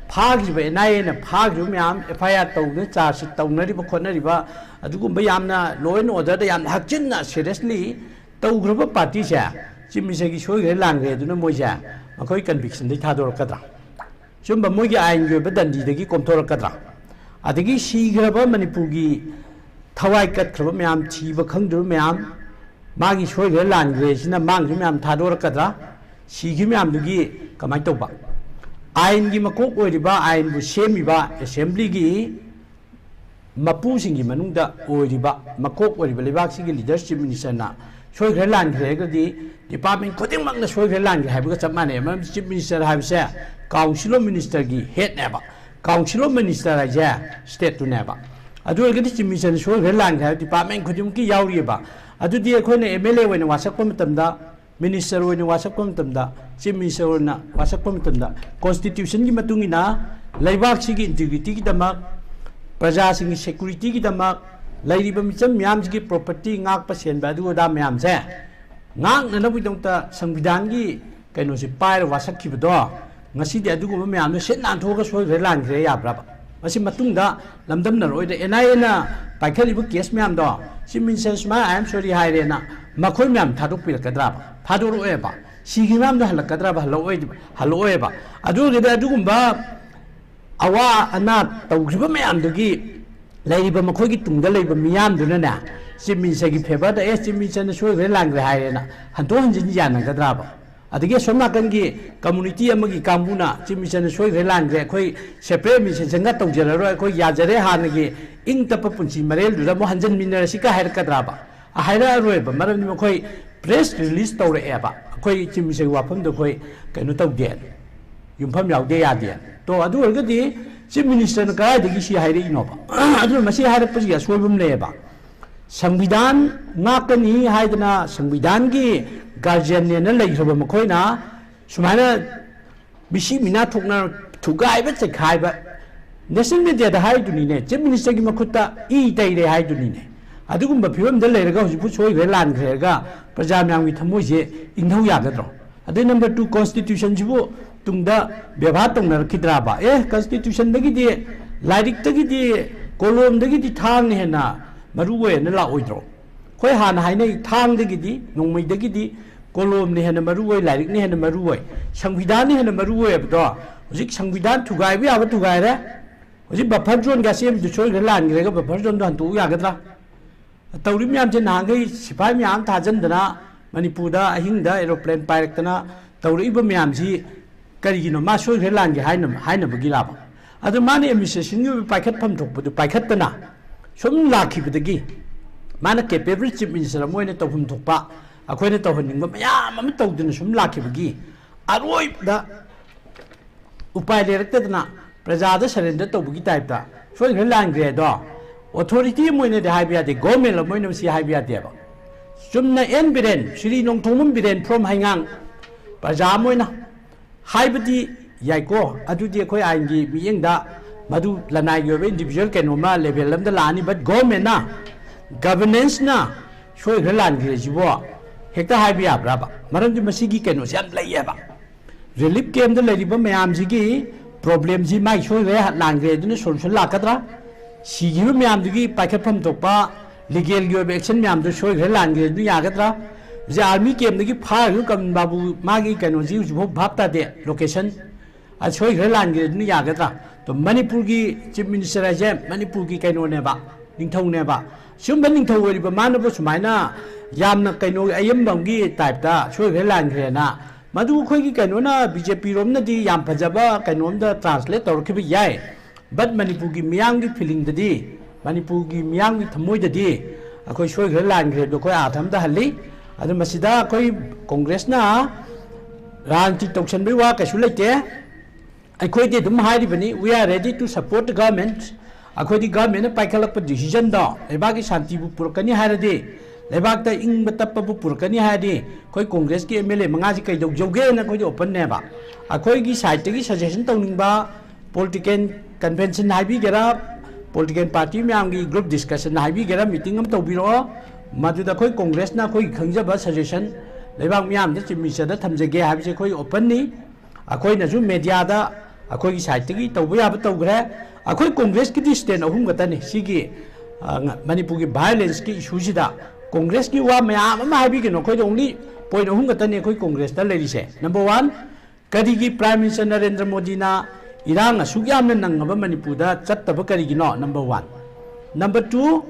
ꯐꯥꯈ꯭ꯔꯤꯕ, ꯑꯦꯟ ꯑꯥꯏ ꯑꯦꯅ ꯐꯥꯈ꯭ꯔꯤꯕ ꯃꯌꯥꯝ, ꯑꯦꯐ ꯑꯥꯏ ꯑꯥꯔ ꯇꯧꯗꯅ ꯆꯥꯔꯖ ꯁꯤꯠ ꯇꯧꯅꯔꯤꯕ ꯈꯣꯠꯅꯔꯤꯕ, ꯑꯗꯨꯒꯨꯝꯕ ꯌꯥꯝꯅ ꯂꯣ ꯑꯦꯟ ꯑꯣꯔꯗꯔꯗ ꯌꯥꯝꯅ ꯍꯛꯆꯤꯟꯅ ꯁꯦꯔꯤꯌꯁꯂꯤ ꯇꯧꯈ꯭ꯔꯕ ꯄꯥꯔꯇꯤꯁꯦ, ꯆꯤꯐ ꯃꯤꯅꯤꯁꯇꯔꯒꯤ ꯁꯣꯏꯈ꯭ꯔꯦ ꯂꯥꯟꯈ꯭ꯔꯦ ꯑꯗꯨꯅ ꯃꯣꯏꯁꯦ ꯃꯈꯣꯏ ꯀꯟꯚꯤꯛꯁꯟꯗꯩ ꯊꯥꯗꯣꯔꯛꯀꯗ꯭ꯔꯥ? ꯁꯨꯝꯕ ꯃꯣꯏꯒꯤ ꯑꯥꯏꯟꯒꯤ ꯑꯣꯏꯕ ꯗꯟꯗꯤꯗꯒꯤ ꯀꯣꯝꯊꯣꯔꯛꯀꯗ꯭ꯔꯥ? ꯑꯗꯒꯤ ꯁꯤꯈ꯭ꯔꯕ ꯃꯅꯤꯄꯨꯔꯒꯤ ꯊꯋꯥꯏ ꯀꯠꯈ꯭ꯔꯕ ꯃꯌꯥꯝ, ꯊꯤꯕ ꯈꯪꯗ꯭ꯔꯕ ꯃꯌꯥꯝ, ꯃꯥꯒꯤ ꯁꯣꯏꯈ꯭ꯔꯦ ꯂꯥꯟꯈ꯭ꯔꯦ ꯁꯤꯅ ꯃꯥꯡꯈ꯭ꯔꯤꯕ ꯃꯌꯥꯝ ꯊꯥꯗꯣꯔꯛꯀꯗ꯭ꯔꯥ? ꯁꯤꯈꯤꯕ ꯃꯌꯥꯝꯗꯨꯒꯤ ꯀꯃꯥꯏꯅ ꯇꯧꯕ? ꯑꯥꯏꯟꯒꯤ ꯃꯀꯣꯛ ꯑꯣꯏꯔꯤꯕ, ꯑꯥꯏꯟꯕꯨ ꯁꯦꯝꯃꯤꯕ ꯑꯦꯁꯦꯝꯕ꯭ꯂꯤꯒꯤ ꯃꯄꯨꯁꯤꯡꯒꯤ ꯃꯅꯨꯡꯗ ꯑꯣꯏꯔꯤꯕ, ꯃꯀꯣꯛ ꯑꯣꯏꯔꯤꯕ ꯂꯩꯕꯥꯛꯁꯤꯒꯤ ꯂꯤꯗꯔ ꯆꯤꯐ ꯃꯤꯅꯤꯁꯇꯔꯅ ꯁꯣꯏꯈ꯭ꯔꯦ ꯂꯥꯟꯈ꯭ꯔꯦ ꯍꯥꯏꯔꯒꯗꯤ department ꯈꯨꯗꯤꯡꯃꯛꯅ ꯁꯣꯏꯈ꯭ꯔꯦ ꯂꯥꯟꯈ꯭ꯔꯦ ꯍꯥꯏꯕꯒ ꯆꯞ ꯃꯥꯟꯅꯩ꯫ ꯃꯔꯝꯗꯤ chief minister ꯍꯥꯏꯕꯁꯦ council of ministerꯒꯤ headꯅꯦꯕ꯫ Council of minister ꯍꯥꯏꯁꯦ stateꯇꯨꯅꯦꯕ꯫ ꯑꯗꯨ ꯑꯣꯏꯔꯒꯗꯤ chief ministerꯅ ꯁꯣꯏꯈ꯭ꯔꯦ ꯂꯥꯟꯈ꯭ꯔꯦ ꯍꯥꯏꯕ department ꯈꯨꯗꯤꯡꯃꯛꯀꯤ ꯌꯥꯎꯔꯤꯑꯕ꯫ ꯑꯗꯨꯗꯤ ꯑꯩꯈꯣꯏꯅ M L A ꯑꯣꯏꯅ ꯋꯥꯁꯛꯄ ꯃꯇꯝꯗ, minister ꯑꯣꯏꯅ ꯋꯥꯁꯛꯄ ꯃꯇꯝꯗ, chief minister ꯑꯣꯏꯅ ꯋꯥꯁꯛꯄ ꯃꯇꯝꯗ, constitutionꯒꯤ ꯃꯇꯨꯡ ꯏꯟꯅ ꯂꯩꯕꯥꯛꯁꯤꯒꯤ integrityꯒꯤꯗꯃꯛ, ꯄ꯭ꯔꯖꯥꯁꯤꯡꯒꯤ securityꯒꯤꯗꯃꯛ, ꯂꯩꯔꯤꯕ ꯃꯤꯆꯝ ꯃꯤꯌꯥꯝꯁꯤꯒꯤ property ꯉꯥꯛꯄ ꯁꯦꯟꯕ ꯑꯗꯨ ꯑꯗꯥ ꯃꯌꯥꯝꯁꯦ ꯉꯥꯛꯅꯅꯕꯒꯤꯗꯃꯛꯇ ꯁꯪꯕꯤꯙꯥꯟꯒꯤ ꯀꯩꯅꯣꯁꯦ ꯄꯥꯏꯔ ꯋꯥꯁꯛꯈꯤꯕꯗꯣ, ꯉꯁꯤꯗꯤ ꯑꯗꯨꯒꯨꯝꯕ ꯃꯌꯥꯝꯗꯣ ꯁꯤꯠ ꯅꯥꯟꯊꯣꯛꯑꯒ ꯁꯣꯏꯈ꯭ꯔꯦ ꯂꯥꯟꯈ꯭ꯔꯦ ꯌꯥꯕ꯭ꯔꯕ? ꯃꯁꯤ ꯃꯇꯨꯡꯗ ꯂꯝꯗꯝꯅꯔꯣꯏꯗ꯫ N I Aꯅ ꯄꯥꯏꯈꯠꯂꯤꯕ case ꯃꯌꯥꯝꯗꯣ, chief minister ꯁꯨꯃꯥꯏꯅ "I am sorry" ꯍꯥꯏꯔꯦꯅ ꯃꯈꯣꯏ ꯃꯌꯥꯝ ꯊꯥꯗꯣꯛꯄꯤꯔꯛꯀꯗ꯭ꯔꯕ? ꯊꯥꯗꯣꯔꯛꯑꯣꯏꯕ꯫ ꯁꯤꯈꯤꯕ ꯃꯌꯥꯝꯗꯣ ꯍꯜꯂꯛꯀꯗ꯭ꯔꯕ? ꯍꯜꯂꯛꯑꯣꯏ-, ꯍꯜꯂꯛꯑꯣꯏꯕ꯫ ꯑꯗꯨ ꯑꯣꯏꯔꯒꯗꯤ ꯑꯗꯨꯒꯨꯝꯕ ꯑꯋꯥ ꯑꯅꯥ ꯇꯧꯈ꯭ꯔꯤꯕ ꯃꯌꯥꯝꯗꯨꯒꯤ ꯂꯩꯔꯤꯕ ꯃꯈꯣꯏꯒꯤ ꯇꯨꯡꯗ ꯂꯩꯕ ꯃꯤꯌꯥꯝꯗꯨꯅꯅꯦ, chief ministerꯒꯤ favourꯗ "ꯑꯦ, chief ministerꯅ ꯁꯣꯏꯈ꯭ꯔꯦ ꯂꯥꯟꯈ꯭ꯔꯦ" ꯍꯥꯏꯔꯦꯅ ꯍꯟꯗꯣꯛ ꯍꯟꯖꯤꯟ ꯌꯥꯅꯒꯗ꯭ꯔꯕ? ꯑꯗꯒꯤ ꯑꯁꯣꯝ ꯅꯥꯀꯟꯒꯤ community ꯑꯃꯒꯤ ꯀꯥꯡꯕꯨꯅ "chief ministerꯅ ꯁꯣꯏꯈ꯭ꯔꯦ ꯂꯥꯟꯈ꯭ꯔꯦ, ꯑꯩꯈꯣꯏ separate administrationꯒ ꯇꯧꯖꯔꯔꯣꯏ, ꯑꯩꯈꯣꯏ ꯌꯥꯖꯔꯦ, ꯍꯥꯟꯅꯒꯤ ꯏꯪ ꯇꯞꯄ ꯄꯨꯟꯁꯤ ꯃꯔꯦꯜꯗꯨꯗ ꯑꯃꯨꯛ ꯍꯟꯖꯤꯟꯃꯤꯟꯅꯔꯁꯤꯒ" ꯍꯥꯏꯔꯛꯀꯗ꯭ꯔꯕ? ꯍꯥꯏꯔꯛꯑꯔꯣꯏꯕ꯫ ꯃꯔꯝꯗꯤ ꯃꯈꯣꯏ press release ꯇꯧꯔꯛꯑꯦꯕ, "ꯑꯩꯈꯣꯏ chief ministerꯒꯤ ꯋꯥꯐꯝꯗꯣ ꯑꯩꯈꯣꯏ ꯀꯩꯅꯣ ꯇꯧꯗꯦ, ꯌꯨꯝꯐꯝ ꯌꯥꯎꯗꯦ, ꯌꯥꯗꯦ"꯫ ꯇꯣ, ꯑꯗꯨ ꯑꯣꯏꯔꯒꯗꯤ chief ministerꯅ ꯀꯗꯥꯏꯗꯒꯤ ꯁꯤ ꯍꯥꯏꯔꯛꯏꯅꯣꯕ? ꯑꯗꯨꯅ ꯃꯁꯤ ꯍꯥꯏꯔꯛꯄꯁꯤꯒꯤ ꯑꯁꯣꯏꯕ ꯑꯃ ꯂꯩꯌꯦꯕ꯫ ꯁꯪꯕꯤꯙꯥꯟ ꯉꯥꯛꯀꯅꯤ ꯍꯥꯏꯗꯅ ꯁꯪꯕꯤꯙꯥꯟꯒꯤ guardianꯅꯦꯅ ꯂꯩꯈ꯭ꯔꯕ ꯃꯈꯣꯏꯅ ꯁꯨꯃꯥꯏꯅ ꯃꯤꯁꯤ ꯃꯤꯅꯥ ꯊꯣꯛꯅ ꯊꯨꯒꯥꯏꯕ ꯆꯩꯈꯥꯏꯕ, national mediaꯗ ꯍꯥꯏꯗꯨꯅꯤꯅꯦ, chief ministerꯒꯤ ꯃꯈꯨꯠꯇ ꯏ ꯇꯩꯔꯦ ꯍꯥꯏꯗꯨꯅꯤꯅꯦ꯫ ꯑꯗꯨꯒꯨꯝꯕ ꯐꯤꯕꯝꯗ ꯂꯩꯔꯒ ꯍꯧꯖꯤꯛꯄꯨ ꯁꯣꯏꯈ꯭ꯔꯦ ꯂꯥꯟꯈ꯭ꯔꯦꯒ ꯄ꯭ꯔꯖꯥ ꯃꯌꯥꯝꯒꯤ ꯊꯃꯣꯏꯁꯦ ꯏꯪꯊꯧ ꯌꯥꯒꯗ꯭ꯔꯣ? ꯑꯗꯩ number two, constitutionꯁꯤꯕꯨ ꯇꯨꯡꯗ ꯕꯦꯕꯥꯔ ꯇꯧꯅꯔꯛꯈꯤꯗ꯭ꯔꯕ? ꯑꯦ, constitutionꯗꯒꯤꯗꯤ, ꯂꯥꯏꯔꯤꯛꯇꯒꯤꯗꯤ, ꯀꯣꯂꯣꯝꯗꯒꯤꯗꯤ ꯊꯥꯡꯅ ꯍꯦꯟꯅ ꯃꯔꯨ ꯑꯣꯏꯅ ꯂꯥꯛꯑꯣꯏꯗ꯭ꯔꯣ? ꯑꯩꯈꯣꯏ ꯍꯥꯟꯅ ꯍꯥꯏꯅꯩ, ꯊꯥꯡꯗꯒꯤꯗꯤ, ꯅꯣꯡꯃꯩꯗꯒꯤꯗꯤ ꯀꯣꯂꯣꯝꯅ ꯍꯦꯟꯅ ꯃꯔꯨ ꯑꯣꯏ, ꯂꯥꯏꯔꯤꯛꯅ ꯍꯦꯟꯅ ꯃꯔꯨ ꯑꯣꯏ, ꯁꯪꯕꯤꯙꯥꯟꯅ ꯍꯦꯟꯅ ꯃꯔꯨ ꯑꯣꯏ ꯍꯥꯏꯕꯗꯣ꯫ ꯍꯧꯖꯤꯛ ꯁꯪꯕꯤꯙꯥꯟ ꯊꯨꯒꯥꯏꯕ ꯌꯥꯕ ꯊꯨꯒꯥꯏꯔꯦ꯫ ꯍꯧꯖꯤꯛ buffer zoneꯒ ꯁꯦꯝꯃꯤꯗꯨ ꯁꯣꯏꯈ꯭ꯔꯦ ꯂꯥꯟꯈ꯭ꯔꯦꯒ buffer zoneꯗꯣ ꯍꯟꯇꯣꯛꯎ ꯌꯥꯒꯗ꯭ꯔꯥ? ꯇꯧꯔꯤꯕ ꯃꯌꯥꯝꯁꯦ ꯅꯍꯥꯟꯈꯩ ꯁꯤꯐꯥꯏ ꯃꯌꯥꯝ ꯊꯥꯖꯤꯟꯗꯅ ꯃꯅꯤꯄꯨꯔꯗ ꯑꯍꯤꯡꯗ aeroplane ꯄꯥꯏꯔꯛꯇꯅ ꯇꯧꯔꯛꯏꯕ ꯃꯌꯥꯝꯁꯤ ꯀꯔꯤꯒꯤꯅꯣ? ꯃꯥ ꯁꯣꯏꯈ꯭ꯔꯦ ꯂꯥꯟꯈ꯭ꯔꯦ ꯍꯥꯏꯅ-, ꯍꯥꯏꯅꯕꯒꯤꯔꯕ? ꯑꯗꯨ ꯃꯥꯅ administrationꯒꯤ ꯑꯣꯏꯕ ꯄꯥꯏꯈꯠꯐꯝ ꯊꯣꯛꯄꯗꯨ ꯄꯥꯏꯈꯠꯇꯅ ꯁꯨꯝ ꯂꯥꯛꯈꯤꯕꯗꯒꯤ ꯃꯥꯅ capable chief minister ꯑꯃ ꯑꯣꯏꯅ ꯇꯧꯐꯝ ꯊꯣꯛꯄ, ꯑꯩꯈꯣꯏꯅ ꯇꯧꯍꯟꯅꯤꯡꯕ ꯃꯌꯥꯝ ꯑꯃ ꯇꯧꯗꯨꯅ ꯁꯨꯝ ꯂꯥꯛꯈꯤꯕꯒꯤ ꯑꯔꯣꯏꯕꯗ ꯎꯄꯥꯏ ꯂꯩꯔꯛꯇꯗꯅ ꯄ꯭ꯔꯖꯥꯗ surrender ꯇꯧꯕꯒꯤ type ꯇ ꯁꯣꯏꯈ꯭ꯔꯦ ꯂꯥꯟꯈ꯭ꯔꯦ ꯑꯗꯣ, authority ꯑꯃ ꯑꯣꯏꯅꯗꯤ ꯍꯥꯏꯕ ꯌꯥꯗꯦ, government ꯑꯃ ꯑꯣꯏꯅ ꯃꯁꯤ ꯍꯥꯏꯕ ꯌꯥꯗꯦꯕ꯫ ꯆꯨꯝꯅ ꯑꯦꯟ ꯕꯤꯔꯦꯟ, ꯁ꯭ꯔꯤ ꯅꯣꯡꯊꯣꯝꯕꯝ ꯕꯤꯔꯦꯟ from ꯍꯩꯉꯥꯡ ꯄ꯭ꯔꯖꯥ ꯑꯃ ꯑꯣꯏꯅ ꯍꯥꯏꯕꯗꯤ ꯌꯥꯏꯀꯣ, ꯑꯗꯨꯗꯤ ꯑꯩꯈꯣꯏ ꯑꯥꯏꯟꯒꯤ ꯃꯤꯠꯌꯦꯡꯗ ꯃꯗꯨ ꯂꯅꯥꯏꯒꯤ ꯑꯣꯏꯕ individual ꯀꯩꯅꯣꯝꯃ level ꯑꯃꯗ ꯂꯥꯛꯑꯅꯤ꯫ But government ꯅ, governance ꯅ ꯁꯣꯏꯈ꯭ꯔꯦ ꯂꯥꯟꯈ꯭ꯔꯦ ꯁꯤꯕꯣ ꯍꯦꯛꯇ ꯍꯥꯏꯕ ꯌꯥꯕ꯭ꯔꯕ? ꯃꯔꯝꯗꯤ ꯃꯁꯤꯒꯤ ꯀꯩꯅꯣꯁꯦ ꯌꯥꯝ ꯂꯩꯌꯦꯕ꯫ Relief camp ꯇ ꯂꯩꯔꯤꯕ ꯃꯌꯥꯝꯁꯤꯒꯤ problem ꯁꯤ ꯃꯥꯏ ꯁꯣꯏꯈ꯭ꯔꯦ ꯂꯥꯟꯈ꯭ꯔꯦ ꯑꯗꯨꯅ solution ꯂꯥꯛꯀꯗ꯭ꯔꯥ? ꯁꯤꯈꯤꯕ ꯃꯌꯥꯝꯗꯨꯒꯤ ꯄꯥꯏꯈꯠꯐꯝ ꯊꯣꯛꯄ legal ꯒꯤ ꯑꯣꯏꯕ action ꯃꯌꯥꯝꯗꯨ ꯁꯣꯏꯈ꯭ꯔꯦ ꯂꯥꯟꯈ꯭ꯔꯦ ꯑꯗꯨꯅ ꯌꯥꯒꯗ꯭ꯔꯥ? ꯍꯧꯖꯤꯛ army camp ꯇꯒꯤ ꯐꯥꯈꯤꯕ ꯀꯃꯟ ꯕꯥꯕꯨ ꯃꯥꯒꯤ ꯀꯩꯅꯣꯁꯤ ꯍꯧꯖꯤꯛꯐꯥꯎ ꯚꯥꯞ ꯇꯥꯗꯦ location꯫ ꯑ, ꯁꯣꯏꯈ꯭ꯔꯦ ꯂꯥꯟꯈ꯭ꯔꯦ ꯑꯗꯨꯅ ꯌꯥꯒꯗ꯭ꯔꯥ? ꯑꯗꯣ ꯃꯅꯤꯄꯨꯔꯒꯤ chief minister ꯍꯥꯏꯁꯦ ꯃꯅꯤꯄꯨꯔꯒꯤ ꯀꯩꯅꯣꯅꯦꯕ, ꯅꯤꯡꯊꯧꯅꯦꯕ꯫ ꯁꯤꯒꯨꯝꯕ ꯅꯤꯡꯊꯧ ꯑꯣꯏꯔꯤꯕ ꯃꯥꯅꯕꯨ ꯁꯨꯃꯥꯏꯅ ꯌꯥꯝꯅ ꯀꯩꯅꯣ ꯑꯌꯦꯝꯕ ꯑꯃꯒꯤ type ꯇ ꯁꯣꯏꯈ꯭ꯔꯦ ꯂꯥꯟꯈ꯭ꯔꯦꯅ, ꯃꯗꯨ ꯑꯩꯈꯣꯏꯒꯤ ꯀꯩꯅꯣꯅ, ꯕꯤ ꯖꯦ ꯄꯤ ꯔꯣꯝꯅꯗꯤ ꯌꯥꯝ ꯐꯖꯕ ꯀꯩꯅꯣꯝꯗ translate ꯇꯧꯔꯛꯈꯤꯕ ꯌꯥꯏ꯫ But ꯃꯅꯤꯄꯨꯔꯒꯤ ꯃꯤꯌꯥꯝꯒꯤ feeling ꯗꯗꯤ, ꯃꯅꯤꯄꯨꯔꯒꯤ ꯃꯤꯌꯥꯝꯒꯤ ꯊꯃꯣꯏꯗꯗꯤ ꯑꯩꯈꯣꯏ ꯁꯣꯏꯈ꯭ꯔꯦ ꯂꯥꯟꯈ꯭ꯔꯦ ꯍꯥꯏꯕꯗꯣ ꯑꯩꯈꯣꯏ ꯑꯥꯔꯊ ꯑꯝꯗ ꯍꯜꯂꯤ꯫ ꯑꯗꯨ ꯃꯁꯤꯗ ꯑꯩꯈꯣꯏ ꯀꯣꯡꯒ꯭ꯔꯦꯁꯅ ꯔꯥꯖꯅꯤꯇꯤ ꯇꯧꯁꯟꯕꯒꯤ ꯋꯥ ꯀꯩꯁꯨ ꯂꯩꯇꯦ꯫ ꯑꯩꯈꯣꯏꯗꯤ ꯑꯗꯨꯝ ꯍꯥꯏꯔꯤꯕꯅꯤ, we are ready to support the government꯫ ꯑꯩꯈꯣꯏꯗꯤ government ꯅ ꯄꯥꯏꯈꯠꯂꯛꯄ decision ꯗꯣ ꯂꯩꯕꯥꯛꯀꯤ ꯁꯥꯟꯇꯤꯕꯨ ꯄꯨꯔꯛꯀꯅꯤ ꯍꯥꯏꯔꯗꯤ, ꯂꯩꯕꯥꯛꯇ ꯏꯪꯕ ꯇꯞꯄꯕꯨ ꯄꯨꯔꯛꯀꯅꯤ ꯍꯥꯏꯔꯗꯤ, ꯑꯩꯈꯣꯏ ꯀꯣꯡꯒ꯭ꯔꯦꯁꯀꯤ ꯑꯦꯝ ꯑꯦꯜ ꯑꯦ ꯃꯉꯥꯁꯤ ꯀꯩꯗꯧꯖꯧꯒꯦꯅ ꯑꯩꯈꯣꯏꯗꯤ open ꯅꯦꯕ꯫ ꯑꯩꯈꯣꯏꯒꯤ side ꯇꯒꯤ suggestion ꯇꯧꯅꯤꯡꯕ political convention ꯍꯥꯏꯕꯤꯒꯦꯔꯥ, political party ꯃꯌꯥꯝꯒꯤ group discussion ꯍꯥꯏꯕꯤꯒꯦꯔꯥ, meeting ꯑꯃ ꯇꯧꯕꯤꯔꯛꯑꯣ꯫ ꯃꯗꯨꯗ ꯑꯩꯈꯣꯏ ꯀꯣꯡꯒ꯭ꯔꯦꯁꯅ ꯑꯩꯈꯣꯏꯒꯤ ꯈꯪꯖꯕ suggestion ꯂꯩꯕꯥꯛ ꯃꯤꯌꯥꯝꯗ chief minister ꯗ ꯊꯝꯖꯒꯦ ꯍꯥꯏꯕꯁꯦ ꯑꯩꯈꯣꯏ open ꯅꯤ꯫ ꯑꯩꯈꯣꯏꯅꯁꯨ media ꯗ ꯑꯩꯈꯣꯏꯒꯤ side ꯇꯒꯤ ꯇꯧꯕ ꯌꯥꯕ ꯇꯧꯈ꯭ꯔꯦ꯫ ꯑꯩꯈꯣꯏ ꯀꯣꯡꯒ꯭ꯔꯦꯁꯀꯤꯗꯤ stand ꯑꯍꯨꯝ ꯈꯛꯇꯅꯤ ꯁꯤꯒꯤ, ꯑ, ꯉ-, ꯃꯅꯤꯄꯨꯔꯒꯤ violence ꯀꯤ issue ꯁꯤꯗ꯫ ꯀꯣꯡꯒ꯭ꯔꯦꯁꯀꯤ ꯋꯥ ꯃꯌꯥꯝ ꯑꯃ ꯍꯥꯏꯕꯤꯒꯅꯨ, ꯑꯩꯈꯣꯏꯗ only point ꯑꯍꯨꯝ ꯈꯛꯇꯅꯤ ꯑꯩꯈꯣꯏ ꯀꯣꯡꯒ꯭ꯔꯦꯁꯇ ꯂꯩꯔꯤꯁꯦ꯫ Number one, ꯀꯔꯤꯒꯤ Prime Minister ꯅꯔꯦꯟꯗ꯭ꯔ ꯃꯣꯗꯤꯅ ꯏꯔꯥꯡ ꯑꯁꯨꯛ ꯌꯥꯝꯅ ꯅꯪꯉꯕ ꯃꯅꯤꯄꯨꯔꯗ ꯆꯠꯇꯕ ꯀꯔꯤꯒꯤꯅꯣ? Number one꯫ Number two,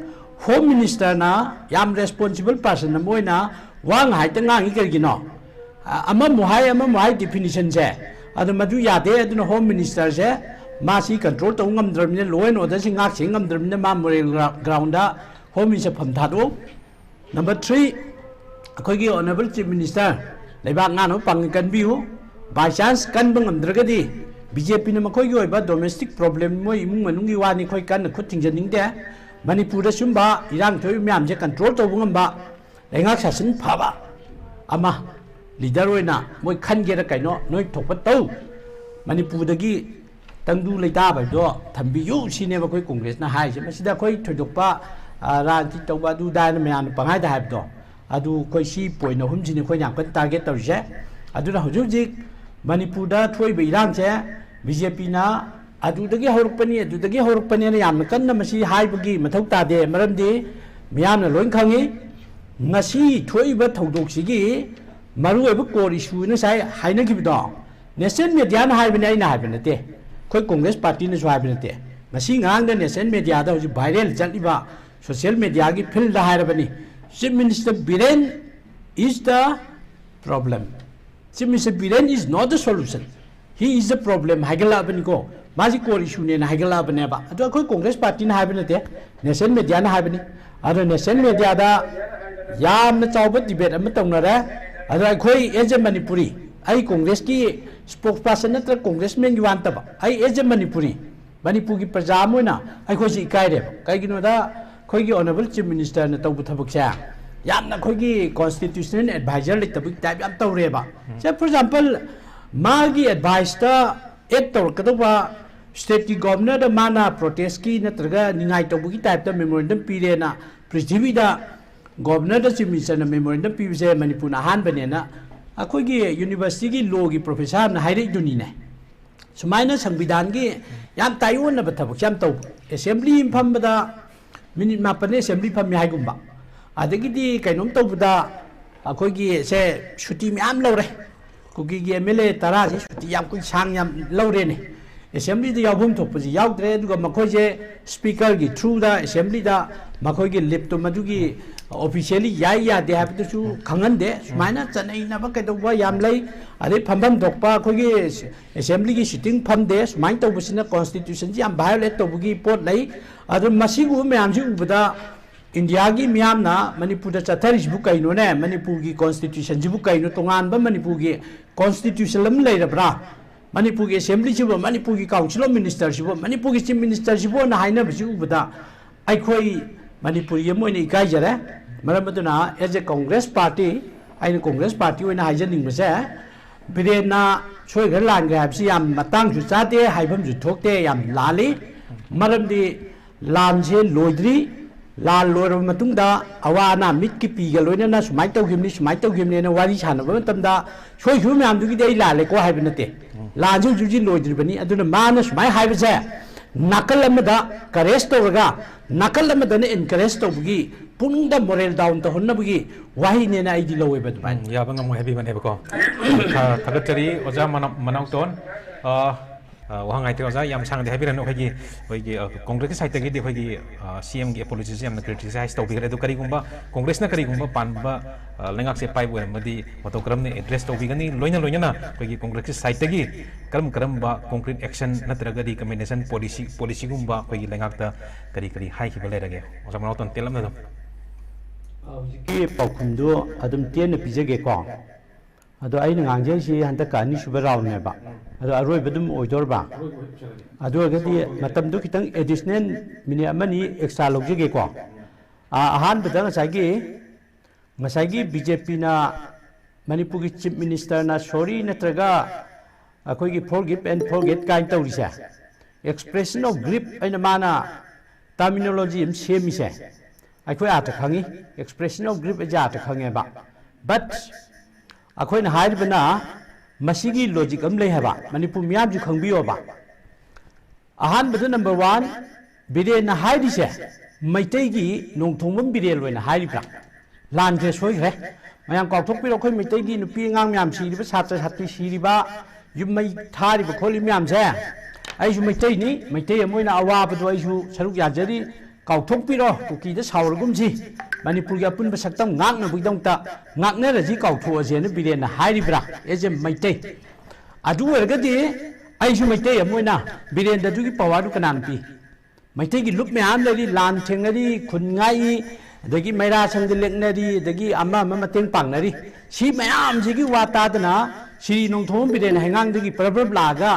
Home Minister ꯅ ꯌꯥꯝ responsible person ꯑꯃ ꯑꯣꯏꯅ ꯋꯥ ꯉꯥꯏꯍꯥꯛꯇ ꯉꯥꯡꯉꯤ ꯀꯔꯤꯒꯤꯅꯣ? ꯑ-, ꯑꯃꯃꯨꯛ ꯍꯥꯏ, ꯑꯃꯃꯨꯛ ꯍꯥꯏ definition ꯁꯦ꯫ ꯑꯗꯨ ꯃꯗꯨ ꯌꯥꯗꯦ꯫ ꯑꯗꯨꯅ Home Minister ꯁꯦ ꯃꯥꯁꯤ control ꯇꯧ ꯉꯝꯗ꯭ꯔꯕꯅꯤꯅ, law and order ꯁꯤ ꯉꯥꯛ ꯁꯦꯟ ꯉꯝꯗ꯭ꯔꯕꯅꯤꯅ, ꯃꯥ moral gra-, ground ꯗ Home Minister ꯐꯝ ꯊꯥꯗꯣꯛꯎ꯫ Number three, ꯑꯩꯈꯣꯏꯒꯤ Honourable Chief Minister, ꯂꯩꯕꯥꯛ ꯉꯥꯛꯅꯕ ꯄꯥꯡꯒꯜ ꯀꯟꯕꯤꯌꯨ꯫ By chance ꯀꯟꯕ ꯉꯝꯗ꯭ꯔꯒꯗꯤ, ꯕꯤ ꯖꯦ ꯄꯤꯅ ꯃꯈꯣꯏꯒꯤ ꯑꯣꯏꯕ domestic problem, ꯃꯣꯏ ꯏꯃꯨꯡ ꯃꯅꯨꯡꯒꯤ ꯋꯥꯅꯤ, ꯑꯩꯈꯣꯏ ꯀꯟꯅ ꯈꯨꯠ ꯊꯤꯡꯖꯅꯤꯡꯗꯦ꯫ ꯃꯅꯤꯄꯨꯔꯗ ꯁꯨꯝꯕ ꯏꯔꯥꯡ ꯊꯣꯛꯏꯕ ꯃꯌꯥꯝꯁꯦ control ꯇꯧꯕ ꯉꯝꯕ, ꯂꯩꯉꯥꯛ ꯁꯥꯁꯟ ꯐꯕ ꯑꯃ, leader ꯑꯣꯏꯅ ꯃꯣꯏ ꯈꯟꯒꯦꯔꯥ ꯀꯩꯅꯣ, ꯅꯣꯏ ꯊꯣꯛꯄ ꯇꯧ꯫ ꯃꯅꯤꯄꯨꯔꯗꯒꯤ ꯇꯪꯗꯨ ꯂꯩꯇꯥꯕ ꯍꯥꯏꯕꯗꯣ ꯊꯝꯕꯤꯌꯨ ꯁꯤꯅꯦꯕ ꯑꯩꯈꯣꯏ ꯀꯣꯡꯒ꯭ꯔꯦꯁꯅ ꯍꯥꯏꯔꯤꯁꯦ꯫ ꯃꯁꯤꯗ ꯑꯩꯈꯣꯏ ꯊꯣꯏꯗꯣꯛꯄ, ꯑ, ꯔꯥꯖꯅꯤꯇꯤ ꯇꯧꯕ ꯑꯗꯨ ꯑꯗꯥ ꯍꯥꯏꯅ ꯃꯌꯥꯝꯅ ꯄꯪꯍꯥꯏꯗ ꯍꯥꯏꯕꯗꯣ, ꯑꯗꯨ ꯑꯩꯈꯣꯏ ꯁꯤ point ꯑꯍꯨꯝꯁꯤꯅꯤ ꯑꯩꯈꯣꯏꯅ ꯌꯥꯝ ꯀꯟꯅ target ꯇꯧꯔꯤꯁꯦ꯫ ꯑꯗꯨꯅ ꯍꯧꯖꯤꯛ ꯍꯧꯖꯤꯛ ꯃꯅꯤꯄꯨꯔꯗ ꯊꯣꯛꯏꯕ ꯏꯔꯥꯡꯁꯦ ꯕꯤ ꯖꯦ ꯄꯤꯅ ꯑꯗꯨꯗꯒꯤ ꯍꯧꯔꯛꯄꯅꯤ, ꯑꯗꯨꯗꯒꯤ ꯍꯧꯔꯛꯄꯅꯤꯅ ꯌꯥꯝꯅ ꯀꯟꯅ ꯃꯁꯤ ꯍꯥꯏꯕꯒꯤ ꯃꯊꯧ ꯇꯥꯗꯦ꯫ ꯃꯔꯝꯗꯤ ꯃꯤꯌꯥꯝꯅ ꯂꯣꯏ ꯈꯪꯉꯤ꯫ ꯉꯁꯤ ꯊꯣꯛꯏꯕ ꯊꯧꯗꯣꯛꯁꯤꯒꯤ ꯃꯔꯨꯑꯣꯏꯕ core issue ꯉꯁꯥꯏ ꯍꯥꯏꯅꯈꯤꯕꯗꯣ, national mediaꯅ ꯍꯥꯏꯕꯅꯤ, ꯑꯩꯅ ꯍꯥꯏꯕ ꯅꯠꯇꯦ, ꯑꯩꯈꯣꯏ ꯀꯣꯡꯒ꯭ꯔꯦꯁ ꯄꯥꯔꯇꯤꯅꯁꯨ ꯍꯥꯏꯕ ꯅꯠꯇꯦ꯫ ꯉꯁꯤ ꯉꯔꯥꯡꯗ national mediaꯗ ꯍꯧꯖꯤꯛ viral ꯆꯠꯂꯤꯕ, social mediaꯒꯤ fieldꯗ ꯍꯥꯏꯔꯕꯅꯤ, Chief Minister Biren is the problem, Chief Minister Biren is not the solution, he is the problem ꯍꯥꯏꯒꯠꯂꯛꯑꯕꯅꯤꯀꯣ꯫ ꯃꯥꯁꯤ core issueꯅꯦꯅ ꯍꯥꯏꯒꯠꯂꯛꯑꯕꯅꯦꯕ꯫ ꯑꯗꯣ ꯑꯩꯈꯣꯏ ꯀꯣꯡꯒ꯭ꯔꯦꯁ ꯄꯥꯔꯇꯤꯅ ꯍꯥꯏꯕ ꯅꯠꯇꯦ, national mediaꯅ ꯍꯥꯏꯕꯅꯤ꯫ ꯑꯗꯣ national mediaꯗ ꯌꯥꯝꯅ ꯆꯥꯎꯕ debate ꯑꯃ ꯇꯧꯅꯔꯦ꯫ ꯑꯗꯣ ꯑꯩꯈꯣꯏ as a Manipuri, ꯑꯩ ꯀꯣꯡꯒ꯭ꯔꯦꯁꯀꯤ spokesperson ꯅꯠꯇ꯭ꯔꯒ congressmanꯒꯤ ꯋꯥ ꯅꯠꯇꯕ, ꯑꯩ as a Manipuri, ꯃꯅꯤꯄꯨꯔꯒꯤ ꯄ꯭ꯔꯖꯥ ꯑꯃ ꯑꯣꯏꯅ ꯑꯩꯈꯣꯏꯁꯤ ꯏꯀꯥꯏꯔꯦꯕ꯫ ꯀꯩꯒꯤꯅꯣꯗ, ꯑꯩꯈꯣꯏꯒꯤ Honourable Chief Ministerꯅ ꯇꯧꯕ ꯊꯕꯛꯁꯦ ꯌꯥꯝꯅ ꯑꯩꯈꯣꯏꯒꯤ constitutional adviser ꯂꯩꯇꯕꯒꯤ type ꯌꯥꯝ ꯇꯧꯔꯦꯕ꯫ ꯁꯦ, for example, ꯃꯥꯒꯤ adviceꯇ act ꯇꯧꯔꯛꯀꯗꯧꯕ stateꯀꯤ governorꯗ ꯃꯥꯅ protestꯀꯤ ꯅꯠꯇ꯭ꯔꯒ ꯅꯤꯡꯉꯥꯏ ꯇꯧꯕꯒꯤ typeꯇ memorandum ꯄꯤꯔꯦꯅ ꯄ꯭ꯔꯤꯊꯤꯕꯤꯗ governorꯗ Chief Ministerꯅ memorandum ꯄꯤꯕꯁꯦ ꯃꯅꯤꯄꯨꯔꯅ ꯑꯍꯥꯟꯕꯅꯦꯅ ꯑꯩꯈꯣꯏꯒꯤ universityꯒꯤ lawꯒꯤ professor ꯑꯃꯅ ꯍꯥꯏꯔꯛꯏꯗꯨꯅꯤꯅꯦ꯫ ꯁꯨꯃꯥꯏꯅ ꯁꯪꯕꯤꯙꯥꯟꯒꯤ ꯌꯥꯝ ꯇꯥꯏꯑꯣꯟꯅꯕ ꯊꯕꯛꯁꯦ ꯌꯥꯝ ꯇꯧꯕ꯫ Assembly ꯑꯃ ꯐꯝꯕꯗ minute ꯃꯥꯄꯟꯅ assembly ꯐꯝꯃꯤ ꯍꯥꯏꯒꯨꯝꯕ, ꯑꯗꯒꯤꯗꯤ ꯀꯩꯅꯣꯝ ꯇꯧꯕꯗ ꯑꯩꯈꯣꯏꯒꯤ ꯁꯦ ꯁꯨꯇꯤ ꯃꯌꯥꯝ ꯂꯧꯔꯦ꯫ ꯀꯨꯀꯤꯒꯤ M L A ꯇꯔꯥꯁꯤ ꯁꯨꯇꯤ ꯌꯥꯝ ꯀꯨꯏ ꯁꯥꯡ ꯌꯥꯝ ꯂꯧꯔꯦꯅꯦ꯫ Assemblyꯗ ꯌꯥꯎꯐꯝ ꯊꯣꯛꯄꯁꯤ ꯌꯥꯎꯗ꯭ꯔꯦ, ꯑꯗꯨꯒ ꯃꯈꯣꯏꯁꯦ speakerꯒꯤ throughꯗ assemblyꯗ ꯃꯈꯣꯏꯒꯤ leaveꯇꯣ ꯃꯗꯨꯒꯤ officially ꯌꯥꯏ ꯌꯥꯗꯦ ꯍꯥꯏꯕꯗꯨꯁꯨ ꯈꯪꯍꯟꯗꯦ꯫ ꯁꯨꯃꯥꯏꯅ ꯆꯠꯅꯩꯅꯕ ꯀꯩꯗꯧꯕ ꯌꯥꯝ ꯂꯩ꯫ ꯑꯗꯩ ꯐꯝꯐꯝ ꯊꯣꯛꯄ ꯑꯩꯈꯣꯏꯒꯤ assemblyꯒꯤ sitting ꯐꯝꯗꯦ꯫ ꯁꯨꯃꯥꯏꯅ ꯇꯧꯕꯁꯤꯅ constitutionꯁꯤ ꯌꯥꯝ violate ꯇꯧꯕꯒꯤ ꯄꯣꯠ ꯂꯩ꯫ ꯑꯗꯨ ꯃꯁꯤꯒꯨꯝꯕ ꯃꯌꯥꯝꯁꯤ ꯎꯕꯗ ꯏꯟꯗꯤꯌꯥꯒꯤ ꯃꯤꯌꯥꯝꯅ ꯃꯅꯤꯄꯨꯔꯗ ꯆꯠꯊꯔꯤꯁꯤꯕꯨ ꯀꯩꯅꯣꯅꯦ? ꯃꯅꯤꯄꯨꯔꯒꯤ ꯀꯣꯟꯁꯇꯤꯇ꯭ꯌꯨꯁꯟꯁꯤꯕꯨ ꯀꯩꯅꯣ? ꯇꯣꯉꯥꯟꯕ ꯃꯅꯤꯄꯨꯔꯒꯤ ꯀꯣꯟꯁꯇꯤꯇ꯭ꯌꯨꯁꯟ ꯑꯃ ꯂꯩꯔꯕ꯭ꯔꯥ? ꯃꯅꯤꯄꯨꯔꯒꯤ ꯑꯦꯁꯦꯝꯕ꯭ꯂꯤꯁꯤꯕꯨ, ꯃꯅꯤꯄꯨꯔꯒꯤ ꯀꯥꯎꯟꯁꯤꯜ ꯑꯣꯐ ꯃꯤꯅꯤꯁꯇꯔꯁꯤꯕꯨ, ꯃꯅꯤꯄꯨꯔꯒꯤ ꯆꯤꯐ ꯃꯤꯅꯤꯁꯇꯔꯁꯤꯕꯨꯅ ꯍꯥꯏꯅꯕꯁꯤ ꯎꯕꯗ ꯑꯩꯈꯣꯏ ꯃꯅꯤꯄꯨꯔꯤ ꯑꯃ ꯑꯣꯏꯅ ꯏꯀꯥꯏꯖꯔꯦ꯫ ꯃꯔꯝ ꯑꯗꯨꯅ, as a Congress party, ꯑꯩꯅ ꯀꯣꯡꯒ꯭ꯔꯦꯁ ꯄꯥꯔꯇꯤ ꯑꯣꯏꯅ ꯍꯥꯏꯖꯅꯤꯡꯕꯁꯦ, ꯕꯤꯔꯦꯟꯅ ꯁꯣꯏꯈ꯭ꯔꯦ ꯂꯥꯟꯈ꯭ꯔꯦ ꯍꯥꯏꯕꯁꯤ ꯌꯥꯝ ꯃꯇꯥꯡꯁꯨ ꯆꯥꯗꯦ, ꯍꯥꯏꯐꯝꯁꯨ ꯊꯣꯛꯇꯦ, ꯌꯥꯝ ꯂꯥꯜꯂꯤ꯫ ꯃꯔꯝꯗꯤ ꯂꯥꯟꯁꯦ ꯂꯣꯏꯗ꯭ꯔꯤ꯫ ꯂꯥꯟ ꯂꯣꯏꯔꯕ ꯃꯇꯨꯡꯗ ꯑꯋꯥ ꯑꯅꯥ ꯃꯤꯠꯀꯤ ꯄꯤꯒ ꯂꯣꯏꯅꯅ ꯁꯨꯃꯥꯏꯅ ꯇꯧꯈꯤꯕꯅꯤ, ꯁꯨꯃꯥꯏꯅ ꯇꯧꯈꯤꯕꯅꯤꯅ ꯋꯥꯔꯤ ꯁꯥꯟꯅꯕ ꯃꯇꯝꯗ ꯁꯣꯏꯈꯤꯕ ꯃꯌꯥꯝꯗꯨꯒꯤꯗꯤ ꯑꯩ ꯂꯥꯜꯂꯦꯀꯣ ꯍꯥꯏꯕ ꯅꯠꯇꯦ꯫ ꯂꯥꯟꯁꯦ ꯍꯧꯖꯤꯛ ꯍꯧꯖꯤꯛ ꯂꯣꯏꯗ꯭ꯔꯤꯕꯅꯤ꯫ ꯑꯗꯨꯅ ꯃꯥꯅ ꯁꯨꯃꯥꯏꯅ ꯍꯥꯏꯕꯁꯦ ꯅꯥꯀꯜ ꯑꯃꯗ ꯀꯔꯦꯖ ꯇꯧꯔꯒ, ꯅꯥꯀꯜ ꯑꯃꯗꯅ ꯑꯦꯟꯀꯔꯦꯖ ꯇꯧꯕꯒꯤ, ꯄꯨꯛꯅꯤꯡꯗ ꯃꯣꯔꯦꯜ ꯗꯥꯎꯟ ꯇꯧꯍꯟꯅꯕꯒꯤ ꯋꯥꯍꯩꯅꯦꯅ ꯑꯩꯗꯤ ꯂꯧꯋꯦꯕ ꯑꯗꯨꯃꯥꯏꯅ꯫ ꯎꯝ, ꯌꯥꯕ ꯉꯝꯃꯣꯏ ꯍꯥꯏꯕꯤꯕꯅꯦꯕꯀꯣ꯫ ꯊꯥ-, ꯊꯥꯒꯠꯆꯔꯤ ꯑꯣꯖꯥ ꯃꯅꯥ-, ꯃꯅꯥꯎꯇꯣꯟ꯫ ꯑ, ꯑ, ꯋꯥꯍꯪ ꯉꯥꯏꯇ꯭ꯔꯦ ꯑꯣꯖꯥ, ꯌꯥꯝ ꯁꯥꯡꯅꯗꯤ ꯍꯥꯏꯕꯤꯔꯅꯨ꯫ ꯑꯩꯈꯣꯏꯒꯤ, ꯑꯩꯈꯣꯏꯒꯤ, ꯑ, ꯀꯣꯡꯒ꯭ꯔꯦꯁꯀꯤ ꯁꯥꯏꯠꯇꯒꯤꯗꯤ ꯑꯩꯈꯣꯏꯒꯤ, ꯑ, ꯁꯤ ꯑꯦꯝꯒꯤ ꯑꯦꯄꯣꯂꯣꯖꯤꯁꯦ ꯌꯥꯝꯅ ꯀ꯭ꯔꯤꯇꯤꯁꯥꯏꯁ ꯇꯧꯕꯤꯈ꯭ꯔꯦ꯫ ꯑꯗꯨ ꯀꯔꯤꯒꯨꯝꯕ ꯀꯣꯡꯒ꯭ꯔꯦꯁꯅ ꯀꯔꯤꯒꯨꯝꯕ ꯄꯥꯟꯕ, ꯑ, ꯂꯩꯉꯥꯛꯁꯦ ꯄꯥꯏꯕ ꯑꯣꯏꯔꯝꯃꯗꯤ ꯃꯇꯧ ꯀꯔꯝꯅ ꯑꯦꯗ꯭ꯔꯦꯁ ꯇꯧꯕꯤꯒꯅꯤ? ꯂꯣꯏꯅ ꯂꯣꯏꯅꯅ ꯑꯩꯈꯣꯏꯒꯤ ꯀꯣꯡꯒ꯭ꯔꯦꯁꯀꯤ ꯁꯥꯏꯠꯇꯒꯤ ꯀꯔꯝ ꯀꯔꯝꯕ ꯀꯣꯡꯀ꯭ꯔꯤꯠ ꯑꯦꯛꯁꯟ ꯅꯠꯇ꯭ꯔꯒ ꯔꯤꯀꯃꯦꯟꯗꯦꯁꯟ ꯄꯣꯂꯤꯁꯤ, ꯄꯣꯂꯤꯁꯤꯒꯨꯝꯕ ꯑꯩꯈꯣꯏꯒꯤ ꯂꯩꯉꯥꯛꯇ ꯀꯔꯤ ꯀꯔꯤ ꯍꯥꯏꯈꯤꯕ ꯂꯩꯔꯒꯦ? ꯑꯣꯖꯥ ꯃꯅꯥꯎꯇꯣꯟ, ꯇꯦꯜꯂꯞꯅ ꯑꯗꯨꯝ꯫ ꯍꯧꯖꯤꯛꯀꯤ ꯄꯥꯎꯈꯨꯝꯗꯨ ꯑꯗꯨꯝ ꯇꯦꯟꯅ ꯄꯤꯖꯒꯦꯀꯣ꯫ ꯑꯗꯣ ꯑꯩꯅ ꯉꯥꯡꯖꯔꯤꯁꯤ ꯍꯟꯗꯛꯀ ꯑꯅꯤꯁꯨꯕ ꯔꯥꯎꯟꯅꯦꯕ꯫ ꯑꯗꯣ ꯑꯔꯣꯏꯕ ꯑꯗꯨꯝ ꯑꯣꯏꯗꯣꯔꯕ? ꯑꯗꯨ ꯑꯣꯏꯔꯒꯗꯤ ꯃꯇꯝꯗꯨ ꯈꯤꯇꯪ ꯑꯦꯗꯤꯁꯅꯦꯜ ꯃꯤꯅꯤꯠ ꯑꯃꯅꯤ ꯑꯦꯛꯁꯇ꯭ꯔꯥ ꯂꯧꯖꯒꯦꯀꯣ꯫ ꯑ-, ꯑꯍꯥꯟꯕꯗ ꯉꯁꯥꯏꯒꯤ, ꯉꯁꯥꯏꯒꯤ ꯕꯤ ꯖꯦ ꯄꯤꯅ, ꯃꯅꯤꯄꯨꯔꯒꯤ ꯆꯤꯐ ꯃꯤꯅꯤꯁꯇꯔꯅ ꯁꯣꯔꯤ ꯅꯠꯇ꯭ꯔꯒ ꯑꯩꯈꯣꯏꯒꯤ ꯐꯣꯔꯒꯤꯞ ꯑꯦꯟ ꯐꯣꯔꯒꯦꯠ ꯀꯥꯏꯅ ꯇꯧꯔꯤꯁꯦ, ꯑꯦꯛꯁꯄ꯭ꯔꯦꯁꯟ ꯑꯣꯐ ꯒ꯭ꯔꯤꯞ ꯍꯥꯏꯅ ꯃꯥꯅ ꯇꯔꯃꯤꯅꯣꯂꯣꯖꯤ ꯑꯃ ꯁꯦꯝꯃꯤꯁꯦ, ꯑꯩꯈꯣꯏ ꯑꯥꯔꯊ ꯈꯪꯉꯤ, ꯑꯦꯛꯁꯄ꯭ꯔꯦꯁꯟ ꯑꯣꯐ ꯒ꯭ꯔꯤꯞ ꯑꯩꯁꯦ ꯑꯥꯔꯊ ꯈꯪꯉꯦꯕ꯫ ꯕꯠ ꯑꯩꯈꯣꯏꯅ ꯍꯥꯏꯔꯤꯕꯅ ꯃꯁꯤꯒꯤ ꯂꯣꯖꯤꯛ ꯑꯃ ꯂꯩ ꯍꯥꯏꯕ, ꯃꯅꯤꯄꯨꯔ ꯃꯤꯌꯥꯝꯁꯨ ꯈꯪꯕꯤꯌꯣꯕ꯫ ꯑꯍꯥꯟꯕꯗ, ꯅꯝꯕꯔ ꯋꯥꯟ, ꯕꯤꯔꯦꯟꯅ ꯍꯥꯏꯔꯤꯁꯦ ꯃꯩꯇꯩꯒꯤ ꯅꯣꯡꯊꯣꯡꯕꯝ ꯕꯤꯔꯦꯟ ꯑꯣꯏꯅ ꯍꯥꯏꯔꯤꯕ꯭ꯔꯥ? ꯂꯥꯟꯁꯦ ꯁꯣꯏꯈ꯭ꯔꯦ꯫ ꯃꯌꯥꯝ ꯀꯥꯎꯊꯣꯛꯄꯤꯔꯣ, ꯑꯩꯈꯣꯏ ꯃꯩꯇꯩꯒꯤ ꯅꯨꯄꯤ ꯑꯉꯥꯡ ꯃꯌꯥꯝ ꯁꯤꯔꯤꯕ, ꯁꯥꯇ꯭ꯔ ꯁꯥꯇ꯭ꯔꯤ ꯁꯤꯔꯤꯕ, ꯌꯨꯝ ꯃꯩ ꯊꯥꯔꯤꯕ ꯈꯣꯠꯂꯤꯕ ꯃꯌꯥꯝꯁꯦ, ꯑꯩꯁꯨ ꯃꯩꯇꯩꯅꯤ, ꯃꯩꯇꯩ ꯑꯃ ꯑꯣꯏꯅ ꯑꯋꯥꯕꯗꯣ ꯑꯩꯁꯨ ꯁꯔꯨꯛ ꯌꯥꯖꯔꯤ, ꯀꯥꯎꯊꯣꯛꯄꯤꯔꯣ, ꯀꯨꯀꯤꯗ ꯁꯥꯎꯔꯒꯨꯝꯁꯤ, ꯃꯅꯤꯄꯨꯔꯒꯤ ꯑꯄꯨꯟꯕ ꯁꯛꯇꯝ ꯉꯥꯛꯅꯕꯒꯤꯗꯃꯛꯇ ꯉꯥꯛꯅꯔꯁꯤ, ꯀꯥꯎꯊꯣꯛꯑꯁꯦꯅ ꯕꯤꯔꯦꯟꯅ ꯍꯥꯏꯔꯤꯕ꯭ꯔꯥ? As a Meitei. ꯑꯗꯨ ꯑꯣꯏꯔꯒꯗꯤ ꯑꯩꯁꯨ ꯃꯩꯇꯩ ꯑꯃ ꯑꯣꯏꯅ ꯕꯤꯔꯦꯟꯗ ꯑꯗꯨꯒꯤ ꯄꯋꯥꯔꯗꯨ ꯀꯅꯥꯅ ꯄꯤ? ꯃꯩꯇꯩꯒꯤ ꯂꯨꯞ ꯃꯌꯥꯝ ꯂꯩꯔꯤ, ꯂꯥꯟ ꯊꯦꯡꯅꯔꯤ, ꯈꯨꯟ ꯉꯥꯛꯏ, ꯑꯗꯒꯤ ꯃꯩꯔꯥ ꯁꯪꯗ ꯂꯦꯛꯅꯔꯤ, ꯑꯗꯒꯤ ꯑꯃ ꯑꯃ ꯃꯇꯦꯡ ꯄꯥꯡꯅꯔꯤ꯫ ꯁꯤ ꯃꯌꯥꯝꯁꯤꯒꯤ ꯋꯥ ꯇꯥꯗꯅ ꯁ꯭ꯔꯤ ꯅꯣꯡꯊꯣꯝꯕꯝ ꯕꯤꯔꯦꯟ ꯍꯩꯉꯥꯡꯗꯒꯤ ꯄ꯭ꯔꯞ ꯄ꯭ꯔꯞ ꯂꯥꯛꯑꯒ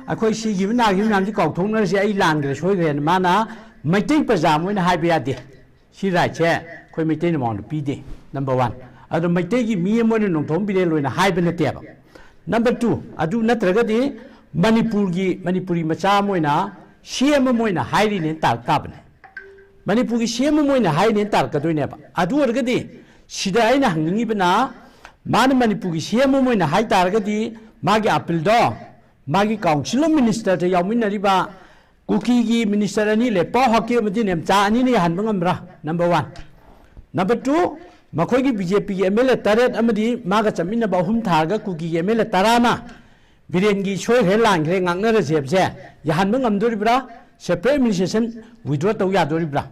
ꯑꯩꯈꯣꯏ ꯁꯤꯈꯤꯕ ꯅꯥꯈꯤꯕ ꯃꯌꯥꯝꯁꯤ ꯀꯥꯎꯊꯣꯛꯅꯔꯁꯤ, ꯑꯩ ꯂꯥꯟꯈ꯭ꯔꯦ ꯁꯣꯏꯈ꯭ꯔꯦꯅ ꯃꯥꯅ ꯃꯩꯇꯩ ꯄ꯭ꯔꯖꯥ ꯑꯃ ꯑꯣꯏꯅ ꯍꯥꯏꯕ ꯌꯥꯗꯦ꯫ ꯁꯤ ꯔꯥꯏꯠꯁꯦ ꯑꯩꯈꯣꯏ ꯃꯩꯇꯩꯅ ꯃꯉꯣꯟꯗ ꯄꯤꯗꯦ, ꯅꯝꯕꯔ ꯋꯥꯟ꯫ ꯑꯗꯣ ꯃꯩꯇꯩꯒꯤ ꯃꯤ ꯑꯃ ꯑꯣꯏꯅ ꯅꯣꯡꯊꯣꯝꯕꯝ ꯕꯤꯔꯦꯟ ꯑꯣꯏꯅ ꯍꯥꯏꯕ ꯅꯠꯇꯦꯕ꯫ ꯅꯝꯕꯔ ꯇꯨ, ꯑꯗꯨ ꯅꯠꯇ꯭ꯔꯒꯗꯤ ꯃꯅꯤꯄꯨꯔꯒꯤ, ꯃꯅꯤꯄꯨꯔꯤ ꯃꯆꯥ ꯑꯃ ꯑꯣꯏꯅ, ꯁꯤ ꯑꯦꯝ ꯑꯃ ꯑꯣꯏꯅ ꯍꯥꯏꯔꯤꯅꯦꯅ ꯇꯥꯔꯛ ꯇꯥꯕꯅꯦ꯫ ꯃꯅꯤꯄꯨꯔꯒꯤ ꯁꯤ ꯑꯦꯝ ꯑꯃ ꯑꯣꯏꯅ ꯍꯥꯏꯔꯤꯅꯦꯅ ꯇꯥꯔꯛꯀꯗꯣꯏꯅꯦꯕ꯫ ꯑꯗꯨ ꯑꯣꯏꯔꯒꯗꯤ ꯁꯤꯗ ꯑꯩꯅ ꯍꯪꯅꯤꯡꯉꯤꯕꯅ, ꯃꯥꯅ ꯃꯅꯤꯄꯨꯔꯒꯤ ꯁꯤ ꯑꯦꯝ ꯑꯃ ꯑꯣꯏꯅ ꯍꯥꯏ ꯇꯥꯔꯒꯗꯤ ꯃꯥꯒꯤ ꯑꯥꯄꯤꯜꯗꯣ ꯃꯥꯒꯤ ꯀꯥꯎꯟꯁꯤꯜ ꯑꯣꯐ ꯃꯤꯅꯤꯁꯇꯔꯗ ꯌꯥꯎꯃꯤꯟꯅꯔꯤꯕ ꯀꯨꯀꯤꯒꯤ ꯃꯤꯅꯤꯁꯇꯔ ꯑꯅꯤ, ꯂꯦꯄꯥꯎ ꯍꯥꯎꯀꯤꯞ ꯑꯃꯗꯤ ꯅꯦꯝꯆꯥ ꯑꯅꯤꯅ ꯌꯥꯍꯟꯕ ꯉꯝꯕ꯭ꯔꯥ? Number one. ꯅꯝꯕꯔ ꯇꯨ, ꯃꯈꯣꯏꯒꯤ ꯕꯤ ꯖꯦ ꯄꯤꯒꯤ ꯑꯦꯝ ꯑꯦꯜ ꯑꯦ ꯇꯔꯦꯠ ꯑꯃꯗꯤ ꯃꯥꯒ ꯆꯠꯃꯤꯟꯅꯕ ꯑꯍꯨꯝ ꯊꯥꯔꯒ ꯀꯨꯀꯤꯒꯤ ꯑꯦꯝ ꯑꯦꯜ ꯑꯦ ꯇꯔꯥꯅ ꯕꯤꯔꯦꯟꯒꯤ ꯁꯣꯏꯈ꯭ꯔꯦ ꯂꯥꯟꯈ꯭ꯔꯦ ꯉꯥꯡꯅꯔꯁꯦ ꯍꯥꯏꯕꯁꯦ ꯌꯥꯍꯟꯕ ꯉꯝꯗꯣꯔꯤꯕ꯭ꯔꯥ? ꯁꯦꯄꯔꯦꯠ ꯑꯦꯗꯃꯤꯅꯤꯁꯇ꯭ꯔꯦꯁꯟ ꯋꯤꯗ꯭ꯔꯣ ꯇꯧ ꯌꯥꯗꯣꯔꯤꯕ꯭ꯔꯥ?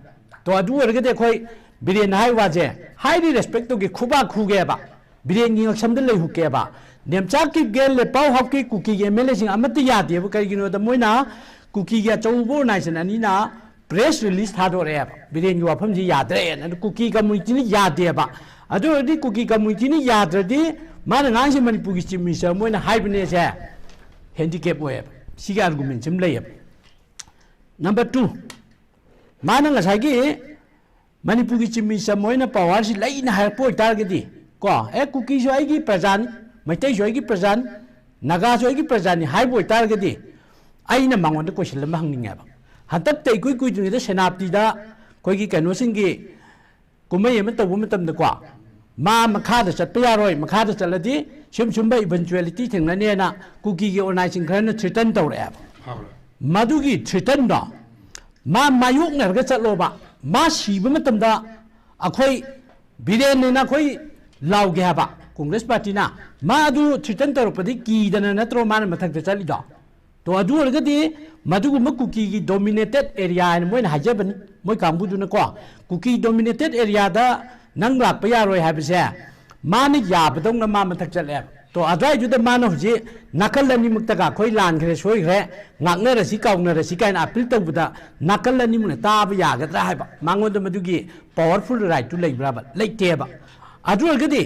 ꯇꯣ, ꯑꯗꯨ ꯑꯣꯏꯔꯒꯗꯤ ꯑꯩꯈꯣꯏ ꯕꯤꯔꯦꯟ ꯍꯥꯏ ꯋꯥꯁꯦ ꯍꯥꯏꯔꯤ ꯔꯦꯁꯄꯦꯛ ꯇꯧꯒꯦ, ꯈꯨꯕꯥꯛ ꯈꯨꯒꯦꯕ, ꯕꯤꯔꯦꯟꯒꯤ ꯉꯛꯁꯝꯗ ꯂꯩ ꯍꯨꯛꯀꯦꯕ꯫ ꯅꯦꯝꯆꯥ ꯀꯤꯞꯒꯦ, ꯂꯦꯄꯥꯎ ꯍꯥꯎꯀꯤ, ꯀꯨꯀꯤꯒꯤ ꯑꯦꯝ ꯑꯦꯜ ꯑꯦꯁꯤꯡ ꯑꯃꯠꯇ ꯌꯥꯗꯦꯕ꯫ ꯀꯩꯒꯤꯅꯣꯗ ꯃꯣꯏꯅ ꯀꯨꯀꯤꯒꯤ ꯑꯆꯧꯕ ꯑꯣꯔꯒꯅꯥꯏꯖꯦꯁꯟ ꯑꯅꯤꯅ ꯄ꯭ꯔꯦꯁ ꯔꯤꯂꯤꯁ ꯊꯥꯗꯣꯔꯛꯑꯦꯕ, ꯕꯤꯔꯦꯟꯒꯤ ꯋꯥꯐꯝꯁꯤ ꯌꯥꯗ꯭ꯔꯦꯅ꯫ ꯑꯗꯨ ꯀꯨꯀꯤ ꯀꯝꯃꯨꯅꯤꯇꯤꯅ ꯌꯥꯗꯦꯕ꯫ ꯑꯗꯨ ꯑꯣꯏꯔꯗꯤ ꯀꯨꯀꯤ ꯀꯝꯃꯨꯅꯤꯇꯤꯅ ꯌꯥꯗ꯭ꯔꯗꯤ ꯃꯥꯅ ꯉꯥꯡꯁꯦ ꯃꯅꯤꯄꯨꯔꯒꯤ ꯆꯤꯐ ꯃꯤꯅꯤꯁꯇꯔ ꯑꯃ ꯑꯣꯏꯅ ꯍꯥꯏꯕꯅꯦꯁꯦ ꯍꯦꯟꯗꯤꯀꯦꯞ ꯑꯣꯏꯌꯦꯕ꯫ ꯁꯤꯒꯤ ꯑꯥꯔꯒꯨꯃꯦꯟꯁꯤ ꯑꯃ ꯂꯩꯌꯦꯕ꯫ ꯅꯝꯕꯔ ꯇꯨ, ꯃꯥꯅ ꯉꯁꯥꯏꯒꯤ ꯃꯅꯤꯄꯨꯔꯒꯤ ꯆꯤꯐ ꯃꯤꯅꯤꯁꯇꯔ ꯃꯣꯏꯅ ꯄꯋꯥꯔꯁꯤ ꯂꯩꯅ ꯍꯥꯏꯔꯛꯄ ꯑꯣꯏꯇꯥꯔꯒꯗꯤ, ꯀꯣ, ꯑꯦ, ꯀꯨꯀꯤꯁꯨ ꯑꯩꯒꯤ ꯄ꯭ꯔꯖꯥꯅꯤ, ꯃꯩꯇꯩꯁꯨ ꯑꯩꯒꯤ ꯄ꯭ꯔꯖꯥꯅꯤ, ꯅꯥꯒꯥꯁꯨ ꯑꯩꯒꯤ ꯄ꯭ꯔꯖꯥꯅꯤ ꯍꯥꯏꯕ ꯑꯣꯏꯇꯥꯔꯒꯗꯤ, ꯑꯩꯅ ꯃꯉꯣꯟꯗ ꯀꯣꯏꯁꯟ ꯑꯃ ꯍꯪꯅꯤꯡꯉꯦꯕ꯫ ꯍꯟꯗꯛꯇ ꯏꯀꯨꯏ ꯀꯨꯏꯗ꯭ꯔꯤꯉꯩꯗ ꯁꯦꯅꯥꯄꯇꯤꯗ ꯑꯩꯈꯣꯏꯒꯤ ꯀꯩꯅꯣꯁꯤꯡꯒꯤ ꯀꯨꯝꯍꯩ ꯑꯃ ꯇꯧꯕ ꯃꯇꯝꯗꯀꯣ, ꯃꯥ ꯃꯈꯥꯗ ꯆꯠꯄ ꯌꯥꯔꯣꯏ, ꯃꯈꯥꯗ ꯆꯠꯂꯗꯤ ꯁꯨꯝ ꯁꯨꯝꯕ ꯏꯚꯦꯟꯆꯨꯋꯦꯂꯤꯇꯤ ꯊꯦꯡꯅꯅꯦꯅ ꯀꯨꯀꯤꯒꯤ ꯑꯣꯔꯒꯅꯥꯏꯖꯦꯁꯟ ꯈꯔꯅ ꯊ꯭ꯔꯤꯇꯟ ꯇꯧꯔꯛꯑꯦꯕ꯫ ꯃꯗꯨꯒꯤ ꯊ꯭ꯔꯤꯇꯟꯗꯣ ꯃꯥ ꯃꯥꯌꯣꯛꯅꯔꯒ ꯆꯠꯂꯣꯕ, ꯃꯥ ꯁꯤꯕ ꯃꯇꯝꯗ ꯑꯩꯈꯣꯏ ꯕꯤꯔꯦꯟꯅꯦꯅ ꯑꯩꯈꯣꯏ ꯂꯥꯎꯒꯦ ꯍꯥꯏꯕ ꯀꯣꯡꯒ꯭ꯔꯦꯁ ꯄꯥꯔꯇꯤꯅ꯫ ꯃꯥ ꯑꯗꯨ ꯊ꯭ꯔꯤꯇꯟ ꯇꯧꯔꯛꯄꯗꯤ ꯀꯤꯗꯅ ꯅꯠꯇ꯭ꯔꯣ ꯃꯥꯅ ꯃꯊꯛꯇ ꯆꯠꯂꯤꯗꯣ? ꯇꯣ, ꯑꯗꯨ ꯑꯣꯏꯔꯒꯗꯤ ꯃꯗꯨꯒꯨꯝꯕ ꯀꯨꯀꯤꯒꯤ ꯗꯣꯃꯤꯅꯦꯇꯦꯠ ꯑꯦꯔꯤꯌꯥ ꯍꯥꯏꯅ ꯃꯣꯏꯅ ꯍꯥꯏꯖꯕꯅꯤ, ꯃꯣꯏ ꯀꯥꯡꯕꯨꯗꯨꯅꯀꯣ, ꯀꯨꯀꯤ ꯗꯣꯃꯤꯅꯦꯇꯦꯠ ꯑꯦꯔꯤꯌꯥꯗ ꯅꯪ ꯂꯥꯛꯄ ꯌꯥꯔꯣꯏ ꯍꯥꯏꯕꯁꯦ ꯃꯥꯅ ꯌꯥꯕꯗꯧꯅ ꯃꯥ ꯃꯊꯛ ꯆꯠꯂꯦꯕ꯫ ꯇꯣ ꯑꯗꯨꯋꯥꯏꯗꯨꯗ ꯃꯥꯅ ꯍꯧꯖꯤꯛ ꯅꯥꯀꯜ ꯑꯅꯤꯃꯛꯇꯒ ꯑꯩꯈꯣꯏ ꯂꯥꯟꯈ꯭ꯔꯦ, ꯁꯣꯏꯈ꯭ꯔꯦ, ꯉꯥꯛꯅꯔꯁꯤ, ꯀꯥꯎꯅꯔꯁꯤ ꯀꯥꯏꯅ ꯑꯥꯄꯤꯜ ꯇꯧꯕꯗ ꯅꯥꯀꯜ ꯑꯅꯤꯃꯛꯅ ꯇꯥꯕ ꯌꯥꯒꯗ꯭ꯔꯥ ꯍꯥꯏꯕ, ꯃꯉꯣꯟꯗ ꯃꯗꯨꯒꯤ ꯄꯋꯥꯔꯐꯨꯜ ꯔꯥꯏꯠꯇꯨ ꯂꯩꯕ꯭ꯔꯥꯕ? ꯂꯩꯇꯦꯕ꯫ ꯑꯗꯨ ꯑꯣꯏꯔꯒꯗꯤ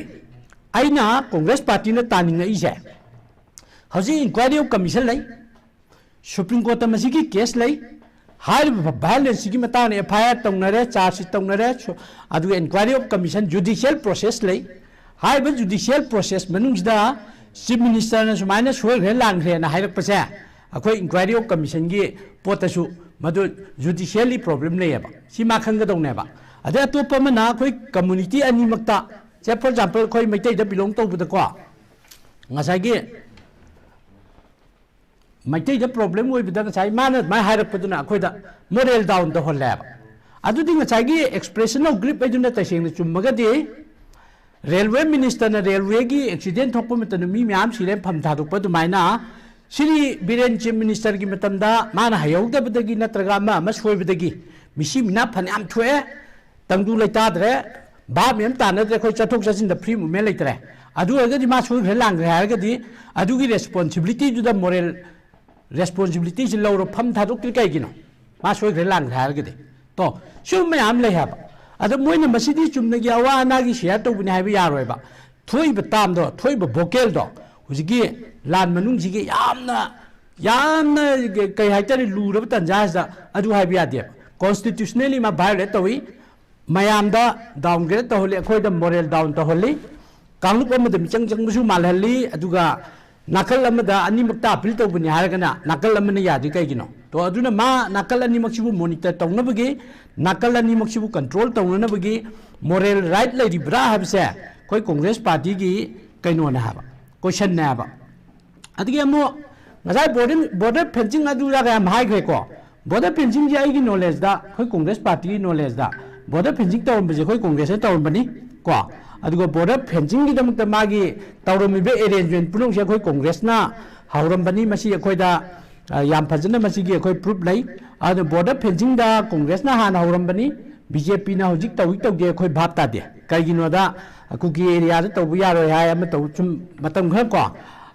ꯑꯩꯅ ꯀꯣꯡꯒ꯭ꯔꯦꯁ ꯄꯥꯔꯇꯤꯅ ꯇꯥꯅꯤꯡꯉꯛꯏꯁꯦ, ꯍꯧꯖꯤꯛ ꯏꯟꯀ꯭ꯋꯥꯏꯔꯤ ꯑꯣꯐ ꯀꯃꯤꯁꯟ ꯂꯩ, ꯁꯨꯄ꯭ꯔꯤꯝ ꯀꯣꯔꯠꯇ ꯃꯁꯤꯒꯤ ꯀꯦꯁ ꯂꯩ, ꯍꯥꯏꯔꯤꯕ ꯚꯥꯏꯑꯣꯂꯦꯟꯁꯁꯤꯒꯤ ꯃꯇꯥꯡꯗ ꯑꯦꯐ ꯑꯥꯏ ꯑꯥꯔ ꯇꯧꯅꯔꯦ, ꯆꯥꯔꯖ ꯁꯤꯠ ꯇꯧꯅꯔꯦ, ꯁꯨ-, ꯑꯗꯨꯒ ꯏꯟꯀ꯭ꯋꯥꯏꯔꯤ ꯑꯣꯐ ꯀꯃꯤꯁꯟ, ꯖꯨꯗꯤꯁꯤꯌꯦꯜ ꯄ꯭ꯔꯣꯁꯦꯁ ꯂꯩ꯫ ꯍꯥꯏꯔꯤꯕ ꯖꯨꯗꯤꯁꯤꯌꯦꯜ ꯄ꯭ꯔꯣꯁꯦꯁ ꯃꯅꯨꯡꯁꯤꯗ ꯆꯤꯐ ꯃꯤꯅꯤꯁꯇꯔꯅ ꯁꯨꯃꯥꯏꯅ ꯁꯣꯏꯈ꯭ꯔꯦ ꯂꯥꯟꯈ꯭ꯔꯦꯅ ꯍꯥꯏꯔꯛꯄꯁꯦ, ꯑꯩꯈꯣꯏ ꯏꯟꯀ꯭ꯋꯥꯏꯔꯤ ꯑꯣꯐ ꯀꯃꯤꯁꯟꯒꯤ ꯄꯣꯠꯇꯁꯨ ꯃꯗꯨ ꯖꯨꯗꯤꯁꯤꯌꯦꯜꯂꯤ ꯄ꯭ꯔꯣꯕ꯭ꯂꯦꯝ ꯂꯩꯌꯦꯕ, ꯁꯤ ꯃꯥ ꯈꯪꯒꯗꯧꯅꯦꯕ꯫ ꯑꯗꯩ ꯑꯇꯣꯞꯄ ꯑꯃꯅ ꯑꯩꯈꯣꯏ ꯀꯝꯃꯨꯅꯤꯇꯤ ꯑꯅꯤꯃꯛꯇ, ꯁꯦ, ꯐꯣꯔ ꯑꯦꯛꯖꯥꯝꯄꯜ, ꯑꯩꯈꯣꯏ ꯃꯩꯇꯩꯗ ꯕꯤꯂꯣꯡ ꯇꯧꯕꯗꯀꯣ, ꯉꯁꯥꯏꯒꯤ ꯃꯩꯇꯩꯗ ꯄ꯭ꯔꯣꯕ꯭ꯂꯦꯝ ꯑꯣꯏꯕꯗ ꯉꯁꯥꯏ ꯃꯥꯅ ꯑꯗꯨꯃꯥꯏꯅ ꯍꯥꯏꯔꯛꯄꯗꯨꯅ ꯑꯩꯈꯣꯏꯗ ꯃꯣꯔꯦꯜ ꯗꯥꯎꯟ ꯇꯧꯍꯜꯂꯦꯕ꯫ ꯑꯗꯨꯗꯤ ꯉꯁꯥꯏꯒꯤ ꯑꯦꯛꯁꯄ꯭ꯔꯦꯁꯟ ꯑꯣꯐ ꯒ꯭ꯔꯤꯞ ꯍꯥꯏꯗꯨꯅ ꯇꯁꯦꯡꯅ ꯆꯨꯝꯃꯒꯗꯤ, ꯔꯦꯜꯋꯦ ꯃꯤꯅꯤꯁꯇꯔꯅ ꯔꯦꯜꯋꯦꯒꯤ ꯑꯦꯛꯁꯤꯗꯦꯟ ꯊꯣꯛꯄ ꯃꯇꯝꯗ ꯃꯤ ꯃꯌꯥꯝ ꯁꯤꯔꯦ ꯐꯝ ꯊꯥꯗꯣꯛꯄ ꯑꯗꯨꯃꯥꯏꯅ, ꯁ꯭ꯔꯤ ꯕꯤꯔꯦꯟ ꯆꯤꯐ ꯃꯤꯅꯤꯁꯇꯔꯒꯤ ꯃꯇꯝꯗ ꯃꯥꯅ ꯍꯩꯍꯧꯗꯕꯗꯒꯤ ꯅꯠꯇ꯭ꯔꯒ ꯑꯃ ꯑꯃ ꯁꯣꯏꯕꯗꯒꯤ ꯃꯤꯁꯤ ꯃꯤꯅꯥ ꯐꯅꯌꯥꯝ ꯊꯣꯛꯑꯦ, ꯇꯪꯗꯨ ꯂꯩꯇꯥꯗ꯭ꯔꯦ, ꯚꯥꯞ ꯃꯦꯟ ꯇꯥꯅꯗ꯭ꯔꯦ, ꯑꯩꯈꯣꯏ ꯆꯠꯊꯣꯛ ꯆꯠꯁꯤꯟꯗ ꯐ꯭ꯔꯤ ꯃꯨꯚꯃꯦꯟ ꯂꯩꯇ꯭ꯔꯦ꯫ ꯑꯗꯨ ꯑꯣꯏꯔꯒꯗꯤ ꯃꯥ ꯁꯣꯏꯈ꯭ꯔꯦ ꯂꯥꯟꯈ꯭ꯔꯦ ꯍꯥꯏꯔꯒꯗꯤ ꯑꯗꯨꯒꯤ ꯔꯦꯁꯄꯣꯟꯁꯤꯕꯤꯂꯤꯇꯤꯗꯨꯗ ꯃꯣꯔꯦꯜ ꯔꯦꯁꯄꯣꯟꯁꯤꯕꯤꯂꯤꯇꯤꯁꯤ ꯂꯧꯔ ꯐꯝ ꯊꯥꯗꯣꯛꯇ꯭ꯔꯤ ꯀꯩꯒꯤꯅꯣ? ꯃꯥ ꯁꯣꯏꯈ꯭ꯔꯦ ꯂꯥꯟꯈ꯭ꯔꯦ ꯍꯥꯏꯔꯒꯗꯤ꯫ ꯇꯣ, ꯁꯤꯒꯨꯝꯕ ꯃꯌꯥꯝ ꯂꯩ ꯍꯥꯏꯕ꯫ ꯑꯗꯣ ꯃꯣꯏꯅ ꯃꯁꯤꯗꯤ ꯆꯨꯝꯅꯒꯤ ꯑꯋꯥ ꯑꯅꯥꯒꯤ ꯁꯤꯌꯥꯔ ꯇꯧꯕꯅꯤ ꯍꯥꯏꯕ ꯌꯥꯔꯣꯏꯕ꯫ ꯊꯣꯛꯏꯕ ꯇꯥꯝꯗꯣ, ꯊꯣꯛꯏꯕ ꯚꯣꯀꯦꯜꯗꯣ, ꯍꯧꯖꯤꯛꯀꯤ ꯂꯥꯟ ꯃꯅꯨꯡꯁꯤꯒꯤ ꯌꯥꯝꯅ, ꯌꯥꯝꯅ ꯀꯩ ꯍꯥꯏꯇꯥꯔꯦ, ꯂꯨꯔꯕ ꯇꯥꯟꯖꯥꯁꯤꯗ ꯑꯗꯨ ꯍꯥꯏꯕ ꯌꯥꯗꯦꯕ꯫ ꯀꯣꯟꯁꯇꯤꯇ꯭ꯌꯨꯁꯅꯦꯜꯂꯤ ꯃꯥ ꯚꯥꯏꯑꯣꯂꯦꯠ ꯇꯧꯏ꯫ ꯃꯌꯥꯝꯗ ꯗꯥꯎꯟꯒ꯭ꯔꯦꯗ ꯇꯧꯍꯜꯂꯤ, ꯑꯩꯈꯣꯏꯗ ꯃꯣꯔꯦꯜ ꯗꯥꯎꯟ ꯇꯧꯍꯜꯂꯤ, ꯀꯥꯡꯂꯨꯞ ꯑꯃꯗ ꯃꯤꯆꯪ ꯆꯪꯕꯁꯨ ꯃꯥꯜꯍꯜꯂꯤ, ꯑꯗꯨꯒ ꯅꯥꯀꯜ ꯑꯃꯗ ꯑꯅꯤꯃꯛꯇ ꯑꯥꯄꯤꯜ ꯇꯧꯕꯅꯤ ꯍꯥꯏꯔꯒꯅ ꯅꯥꯀꯜ ꯑꯃꯅ ꯌꯥꯗ꯭ꯔꯤ ꯀꯩꯒꯤꯅꯣ? ꯇꯣ, ꯑꯗꯨꯅ ꯃꯥ ꯅꯥꯀꯜ ꯑꯅꯤꯃꯛꯁꯤꯕꯨ ꯃꯣꯅꯤꯇꯔ ꯇꯧꯅꯕꯒꯤ, ꯅꯥꯀꯜ ꯑꯅꯤꯃꯛꯁꯤꯕꯨ ꯀꯟꯇ꯭ꯔꯣꯜ ꯇꯧꯅꯅꯕꯒꯤ ꯃꯣꯔꯦꯜ ꯔꯥꯏꯠ ꯂꯩꯔꯤꯕ꯭ꯔꯥ ꯍꯥꯏꯕꯁꯦ ꯑꯩꯈꯣꯏ ꯀꯣꯡꯒ꯭ꯔꯦꯁ ꯄꯥꯔꯇꯤꯒꯤ ꯀꯩꯅꯣꯅꯦ ꯍꯥꯏꯕ, ꯀꯣꯏꯁꯟꯅꯦ ꯍꯥꯏꯕ꯫ ꯑꯗꯒꯤ ꯑꯃꯨꯛ ꯉꯁꯥꯏ ꯕꯣꯔꯗꯔ, ꯕꯣꯔꯗꯔ ꯐꯦꯟꯁꯤꯡ ꯑꯗꯨꯗꯒ ꯌꯥꯝ ꯍꯥꯏꯈ꯭ꯔꯦꯀꯣ꯫ ꯕꯣꯔꯗꯔ ꯐꯦꯟꯁꯤꯡꯁꯦ ꯑꯩꯒꯤ ꯅꯣꯂꯦꯖꯇ, ꯑꯩꯈꯣꯏ ꯀꯣꯡꯒ꯭ꯔꯦꯁ ꯄꯥꯔꯇꯤꯒꯤ ꯅꯣꯂꯦꯖꯇ ꯕꯣꯔꯗꯔ ꯐꯦꯟꯁꯤꯡ ꯇꯧꯔꯝꯕꯁꯦ ꯑꯩꯈꯣꯏ ꯀꯣꯡꯒ꯭ꯔꯦꯁꯅ ꯇꯧꯔꯝꯕꯅꯤ ꯀꯣ꯫ ꯑꯗꯨꯒ ꯕꯣꯔꯗꯔ ꯐꯦꯟꯁꯤꯡꯒꯤꯗꯃꯛꯇ ꯃꯥꯒꯤ ꯇꯧꯔꯝꯃꯤꯕ ꯑꯦꯔꯦꯟꯖꯃꯦꯟ ꯄꯨꯝꯅꯃꯛꯁꯦ ꯑꯩꯈꯣꯏ ꯀꯣꯡꯒ꯭ꯔꯦꯁꯅ ꯍꯧꯔꯝꯕꯅꯤ꯫ ꯃꯁꯤ ꯑꯩꯈꯣꯏꯗ, ꯑ, ꯌꯥꯝ ꯐꯖꯅ ꯃꯁꯤꯒꯤ ꯑꯩꯈꯣꯏ ꯄ꯭ꯔꯨꯐ ꯂꯩ꯫ ꯑꯗꯨꯅ ꯕꯣꯔꯗꯔ ꯐꯦꯟꯁꯤꯡꯗ ꯀꯣꯡꯒ꯭ꯔꯦꯁꯅ ꯍꯥꯟꯅ ꯍꯧꯔꯝꯕꯅꯤ, ꯕꯤ ꯖꯦ ꯄꯤꯅ ꯍꯧꯖꯤꯛ ꯇꯧꯏ ꯇꯧꯗꯦ ꯑꯩꯈꯣꯏ ꯚꯥꯞ ꯇꯥꯗꯦ꯫ ꯀꯩꯒꯤꯅꯣꯗ ꯀꯨꯀꯤ ꯑꯦꯔꯤꯌꯥꯗ ꯇꯧꯕ ꯌꯥꯔꯣꯏ ꯍꯥꯏ, ꯑꯃ ꯇꯧ, ꯁꯨꯝ ꯃꯇꯝ ꯈꯔ ꯀꯣ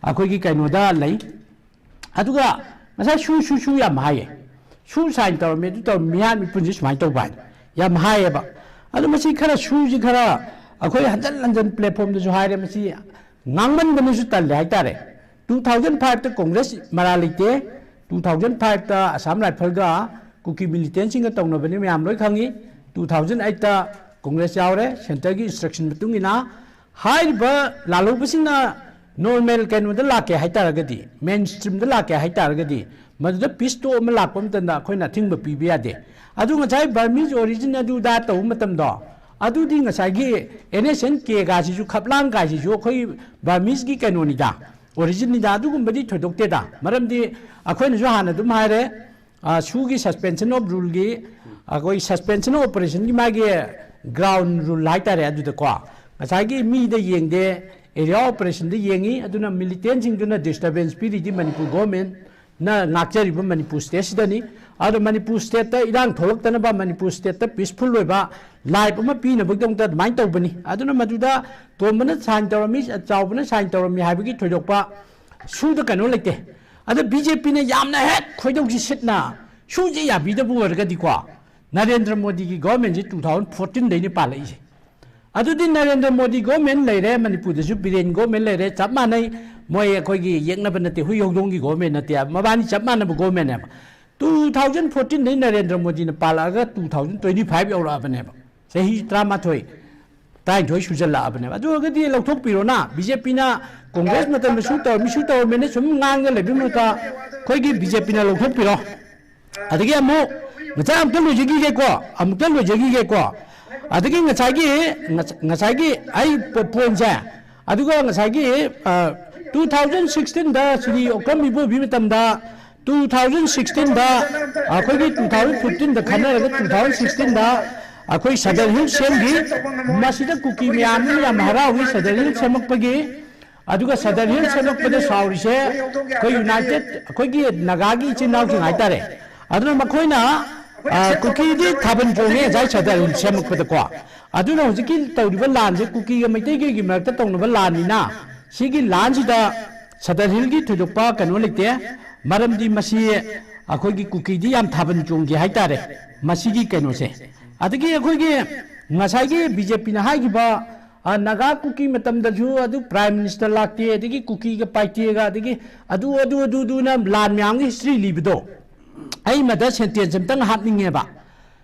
ꯑꯩꯈꯣꯏꯒꯤ ꯀꯩꯅꯣꯗ ꯂꯩ꯫ ꯑꯗꯨꯒ ꯉꯁꯥꯏ ꯁꯨ ꯁꯨ ꯁꯨ ꯌꯥꯝ ꯍꯥꯏꯌꯦ꯫ ꯁꯨ ꯁꯥꯏꯟ ꯇꯧꯔꯝꯃꯦ, ꯑꯗꯨ ꯇꯧꯔꯝꯃꯦ, ꯃꯤꯍꯥꯠ ꯃꯤꯄꯨꯟꯁꯦ ꯁꯨꯃꯥꯏꯅ ꯇꯧꯕ ꯍꯥꯏꯅ ꯌꯥꯝ ꯍꯥꯏꯌꯦꯕ꯫ ꯑꯗꯨ ꯃꯁꯤ ꯈꯔ ꯁꯨꯁꯤ ꯈꯔ ꯑꯩꯈꯣꯏ ꯍꯟꯖꯟ ꯍꯟꯖꯟ ꯄ꯭ꯂꯦꯠꯐꯣꯝꯗꯁꯨ ꯍꯥꯏꯔꯦ, ꯃꯁꯤ ꯉꯥꯡꯃꯟꯕꯅꯁꯨ ꯇꯜꯂꯦ ꯍꯥꯏꯇꯥꯔꯦ꯫ ꯇꯨ ꯊꯥꯎꯖꯟ ꯐꯥꯏꯚꯇ ꯀꯣꯡꯒ꯭ꯔꯦꯁ ꯃꯔꯥ ꯂꯩꯇꯦ, ꯇꯨ ꯊꯥꯎꯖꯟ ꯐꯥꯏꯚꯇ ꯑꯁꯥꯝ ꯔꯥꯏꯐꯜꯒ ꯀꯨꯀꯤ ꯃꯤꯂꯤꯇꯦꯟꯁꯤꯡꯒ ꯇꯧꯅꯕꯅꯤ, ꯃꯌꯥꯝ ꯂꯣꯏ ꯈꯪꯉꯤ꯫ ꯇꯨ ꯊꯥꯎꯖꯟ ꯑꯩꯠꯇ ꯀꯣꯡꯒ꯭ꯔꯦꯁ ꯌꯥꯎꯔꯦ, ꯁꯦꯟꯇꯔꯒꯤ ꯏꯟꯁꯇ꯭ꯔꯛꯁꯟ ꯃꯇꯨꯡ ꯏꯟꯅ ꯍꯥꯏꯔꯤꯕ ꯂꯥꯜꯍꯧꯕꯁꯤꯡꯅ ꯅꯣꯔꯃꯦꯜ ꯀꯩꯅꯣꯗ ꯂꯥꯛꯀꯦ ꯍꯥꯏꯇꯥꯔꯒꯗꯤ, ꯃꯦꯟ ꯁ꯭ꯇ꯭ꯔꯤꯝꯗ ꯂꯥꯛꯀꯦ ꯍꯥꯏꯇꯥꯔꯒꯗꯤ, ꯃꯗꯨꯗ ꯄꯤꯁ ꯇꯣꯛ ꯑꯃ ꯂꯥꯛꯄ ꯃꯇꯝꯗ ꯑꯩꯈꯣꯏꯅ ꯑꯊꯤꯡꯕ ꯄꯤꯕ ꯌꯥꯗꯦ꯫ ꯑꯗꯨ ꯉꯁꯥꯏ ꯕꯔꯃꯤꯁ ꯑꯣꯔꯤꯖꯤꯟ ꯑꯗꯨꯗ ꯇꯧꯕ ꯃꯇꯝꯗꯣ, ꯑꯗꯨꯗꯤ ꯉꯁꯥꯏꯒꯤ ꯑꯦꯟ ꯑꯦꯁ ꯑꯦꯟ ꯀꯦ ꯒꯥꯁꯤꯁꯨ, ꯈꯞꯂꯥꯡ ꯒꯥꯁꯤꯁꯨ ꯑꯩꯈꯣꯏ ꯕꯔꯃꯤꯁꯀꯤ ꯀꯩꯅꯣꯅꯤꯗ, ꯑꯣꯔꯤꯖꯤꯟꯅꯤꯗ, ꯑꯗꯨꯒꯨꯝꯕꯗꯤ ꯊꯣꯏꯗꯣꯛꯇꯦꯗ꯫ ꯃꯔꯝꯗꯤ ꯑꯩꯈꯣꯏꯅꯁꯨ ꯍꯥꯟꯅ ꯑꯗꯨꯝ ꯍꯥꯏꯔꯦ, ꯑ, ꯁꯨꯒꯤ ꯁꯁꯄꯦꯟꯁꯟ ꯑꯣꯐ ꯔꯨꯜꯒꯤ, ꯑꯩꯈꯣꯏ ꯁꯁꯄꯦꯟꯁꯟ ꯑꯣꯐ ꯑꯣꯄꯔꯦꯁꯟꯒꯤ ꯃꯥꯒꯤ ꯒ꯭ꯔꯥꯎꯟ ꯔꯨꯜ ꯍꯥꯏꯇꯥꯔꯦ, ꯑꯗꯨꯗꯀꯣ ꯉꯁꯥꯏꯒꯤ ꯃꯤꯗ ꯌꯦꯡꯗꯦ, ꯑꯦꯔꯤꯌꯥ ꯑꯣꯄꯔꯦꯁꯟꯗ ꯌꯦꯡꯉꯤ꯫ ꯑꯗꯨꯅ ꯃꯤꯂꯤꯇꯦꯟꯁꯤꯡꯗꯨꯅ ꯗꯤꯁꯇꯔꯕꯦꯟꯁ ꯄꯤꯔꯤꯗꯤ ꯃꯅꯤꯄꯨꯔ ꯒꯣꯔꯃꯦꯟꯅ ꯉꯥꯛꯆꯔꯤꯕ ꯃꯅꯤꯄꯨꯔ ꯁ꯭ꯇꯦꯠꯁꯤꯗꯅꯤ꯫ ꯑꯗꯣ ꯃꯅꯤꯄꯨꯔ ꯁ꯭ꯇꯦꯠꯇ ꯏꯔꯥꯡ ꯊꯣꯛꯂꯛꯇꯅꯕ, ꯃꯅꯤꯄꯨꯔ ꯁ꯭ꯇꯦꯠꯇ ꯄꯤꯁꯐꯨꯜ ꯑꯣꯏꯕ ꯂꯥꯏꯐ ꯑꯃ ꯄꯤꯅꯕꯒꯤꯗꯃꯛꯇ ꯑꯗꯨꯃꯥꯏꯅ ꯇꯧꯕꯅꯤ꯫ ꯑꯗꯨꯅ ꯃꯗꯨꯗ ꯇꯣꯝꯕꯅ ꯁꯥꯏꯟ ꯇꯧꯔꯝꯃꯤ, ꯆꯥꯎꯕꯅ ꯁꯥꯏꯟ ꯇꯧꯔꯝꯃꯤ ꯍꯥꯏꯕꯒꯤ ꯊꯣꯏꯗꯣꯛꯄ ꯁꯨꯗ ꯀꯩꯅꯣ ꯂꯩꯇꯦ꯫ ꯑꯗ ꯕꯤ ꯖꯦ ꯄꯤꯅ ꯌꯥꯝꯅ ꯍꯦꯛ ꯈꯣꯏꯗꯧꯁꯤ ꯁꯤꯠꯅ ꯁꯨꯁꯦ ꯌꯥꯕꯤꯗꯕ ꯑꯣꯏꯔꯒꯗꯤꯀꯣ, ꯅꯔꯦꯟꯗ꯭ꯔ ꯃꯣꯗꯤꯒꯤ ꯒꯣꯔꯃꯦꯟꯁꯦ ꯇꯨ ꯊꯥꯎꯖꯟ ꯐꯣꯔꯇꯤꯟꯗꯩꯅ ꯄꯥꯜꯂꯛꯏꯁꯦ꯫ ꯑꯗꯨꯗꯤ ꯅꯔꯦꯟꯗ꯭ꯔ ꯃꯣꯗꯤ ꯒꯣꯔꯃꯦꯟ ꯂꯩꯔꯦ, ꯃꯅꯤꯄꯨꯔꯗꯁꯨ ꯕꯤꯔꯦꯟ ꯒꯣꯔꯃꯦꯟ ꯂꯩꯔꯦ, ꯆꯞ ꯃꯥꯟꯅꯩ꯫ ꯃꯣꯏ ꯑꯩꯈꯣꯏꯒꯤ ꯌꯦꯛꯅꯕ ꯅꯠꯇꯦ, ꯍꯨꯏ ꯍꯧꯗꯣꯡꯒꯤ ꯒꯣꯔꯃꯦꯟ ꯅꯠꯇꯦ, ꯃꯕꯥꯅꯤ ꯆꯞ ꯃꯥꯟꯅꯕ ꯒꯣꯔꯃꯦꯟꯅꯦꯕ꯫ ꯇꯨ ꯊꯥꯎꯖꯟ ꯐꯣꯔꯇꯤꯟꯗꯩ ꯅꯔꯦꯟꯗ꯭ꯔ ꯃꯣꯗꯤꯅ ꯄꯥꯜꯂꯛꯑꯒ ꯇꯨ ꯊꯥꯎꯖꯟ ꯇ꯭ꯋꯦꯟꯇꯤ ꯐꯥꯏꯚ ꯌꯧꯔꯛꯑꯕꯅꯦꯕ, ꯆꯍꯤ ꯇꯔꯥꯃꯥꯊꯣꯏ, ꯇꯔꯥꯅꯤꯊꯣꯏ ꯁꯨꯖꯜꯂꯛꯑꯕꯅꯦꯕ꯫ ꯑꯗꯨ ꯑꯣꯏꯔꯒꯗꯤ ꯂꯧꯊꯣꯛꯄꯤꯔꯣꯅ, ꯕꯤ ꯖꯦ ꯄꯤꯅ ꯀꯣꯡꯒ꯭ꯔꯦꯁ ꯃꯇꯝꯗꯁꯨ ꯇꯧꯔꯝꯃꯤ, ꯁꯨ ꯇꯧꯔꯝꯃꯦꯅ ꯁꯨꯝ ꯉꯥꯡꯉ ꯂꯩꯕꯒꯤ ꯃꯍꯨꯠꯇ ꯑꯩꯈꯣꯏꯒꯤ ꯕꯤ ꯖꯦ ꯄꯤꯅ ꯂꯧꯊꯣꯛꯄꯤꯔꯣ꯫ ꯑꯗꯒꯤ ꯑꯃꯨꯛ ꯉꯁꯥꯏ ꯑꯃꯨꯛꯇ ꯂꯣꯏꯖꯈꯤꯒꯦꯀꯣ, ꯑꯃꯨꯛꯇ ꯂꯣꯏꯖꯈꯤꯒꯦꯀꯣ꯫ ꯑꯗꯒꯤ ꯉꯁꯥꯏꯒꯤ, ꯉꯁ-, ꯉꯁꯥꯏꯒꯤ ꯑꯩ ꯄꯣ-, ꯄꯣꯏꯟꯁꯦ, ꯑꯗꯨꯒ ꯉꯁꯥꯏꯒꯤ, ꯑ, ꯇꯨ ꯊꯥꯎꯖꯟ ꯁꯤꯛꯁꯇꯤꯟꯗ ꯁ꯭ꯔꯤ ꯑꯣꯀ꯭ꯔꯝ ꯏꯕꯣꯕꯤ ꯃꯇꯝꯗ, ꯇꯨ ꯊꯥꯎꯖꯟ ꯁꯤꯛꯁꯇꯤꯟꯗ, ꯑꯩꯈꯣꯏꯒꯤ ꯇꯨ ꯊꯥꯎꯖꯟ ꯐꯤꯐꯇꯤꯟꯗ ꯈꯟꯅꯔꯒ ꯇꯨ ꯊꯥꯎꯖꯟ ꯁꯤꯛꯁꯇꯤꯟꯗ ꯑꯩꯈꯣꯏ ꯁꯗꯔ ꯍꯤꯜ ꯁꯦꯝꯈꯤ꯫ ꯃꯁꯤꯗ ꯀꯨꯀꯤ ꯃꯌꯥꯝ ꯑꯃ ꯌꯥꯝ ꯍꯔꯥꯎꯏ ꯁꯗꯔ ꯍꯤꯜ ꯁꯦꯝꯃꯛꯄꯒꯤ꯫ ꯑꯗꯨꯒ ꯁꯗꯔ ꯍꯤꯜ ꯁꯦꯝꯃꯛꯄꯗ ꯁꯥꯎꯔꯤꯁꯦ ꯑꯩꯈꯣꯏ ꯌꯨꯅꯥꯏꯇꯦꯠ, ꯑꯩꯈꯣꯏꯒꯤ ꯅꯥꯒꯥꯒꯤ ꯏꯆꯤꯟ ꯏꯅꯥꯎꯁꯤꯡ ꯍꯥꯏꯇꯥꯔꯦ꯫ ꯑꯗꯨꯅ ꯃꯈꯣꯏꯅ, ꯑ, ꯀꯨꯀꯤꯗꯤ ꯊꯥꯕꯜ ꯆꯣꯡꯉꯦ ꯉꯁꯥꯏ ꯁꯗꯔ ꯍꯤꯜ ꯁꯦꯝꯃꯛꯄꯗꯀꯣ꯫ ꯑꯗꯨꯅ ꯍꯧꯖꯤꯛꯀꯤ ꯇꯧꯔꯤꯕ ꯂꯥꯟꯁꯦ ꯀꯨꯀꯤꯒ ꯃꯩꯇꯩꯒꯤ ꯃꯔꯛꯇ ꯇꯧꯅꯕ ꯂꯥꯟꯅꯤꯅ, ꯁꯤꯒꯤ ꯂꯥꯟꯁꯤꯗ ꯁꯗꯔ ꯍꯤꯜꯒꯤ ꯊꯣꯏꯗꯣꯛꯄ ꯀꯩꯅꯣ ꯂꯩꯇꯦ꯫ ꯃꯔꯝꯗꯤ ꯃꯁꯤ ꯑꯩꯈꯣꯏꯒꯤ ꯀꯨꯀꯤꯗꯤ ꯌꯥꯝ ꯊꯥꯕꯜ ꯆꯣꯡꯒꯦ ꯍꯥꯏꯇꯥꯔꯦ, ꯃꯁꯤꯒꯤ ꯀꯩꯅꯣꯁꯦ꯫ ꯑꯗꯒꯤ ꯑꯩꯈꯣꯏꯒꯤ ꯉꯁꯥꯏꯒꯤ ꯕꯤ ꯖꯦ ꯄꯤꯅ ꯍꯥꯏꯈꯤꯕ, ꯑ, ꯅꯥꯒꯥ ꯀꯨꯀꯤ ꯃꯇꯝꯗꯁꯨ ꯑꯗꯨ ꯄ꯭ꯔꯥꯏꯝ ꯃꯤꯅꯤꯁꯇꯔ ꯂꯥꯛꯇꯦ, ꯑꯗꯒꯤ ꯀꯨꯀꯤꯒ ꯄꯥꯏꯇꯦꯒ, ꯑꯗꯒꯤ ꯑꯗꯨ, ꯑꯗꯨ, ꯑꯗꯨ, ꯑꯗꯨꯅ ꯂꯥꯟ ꯃꯌꯥꯝꯒꯤ ꯍꯤꯁꯇ꯭ꯔꯤ ꯂꯤꯕꯗꯣ, ꯑꯩ ꯃꯗ ꯁꯦꯟꯇꯦꯟꯁ ꯑꯝꯇꯪ ꯍꯥꯞꯅꯤꯡꯉꯦꯕ꯫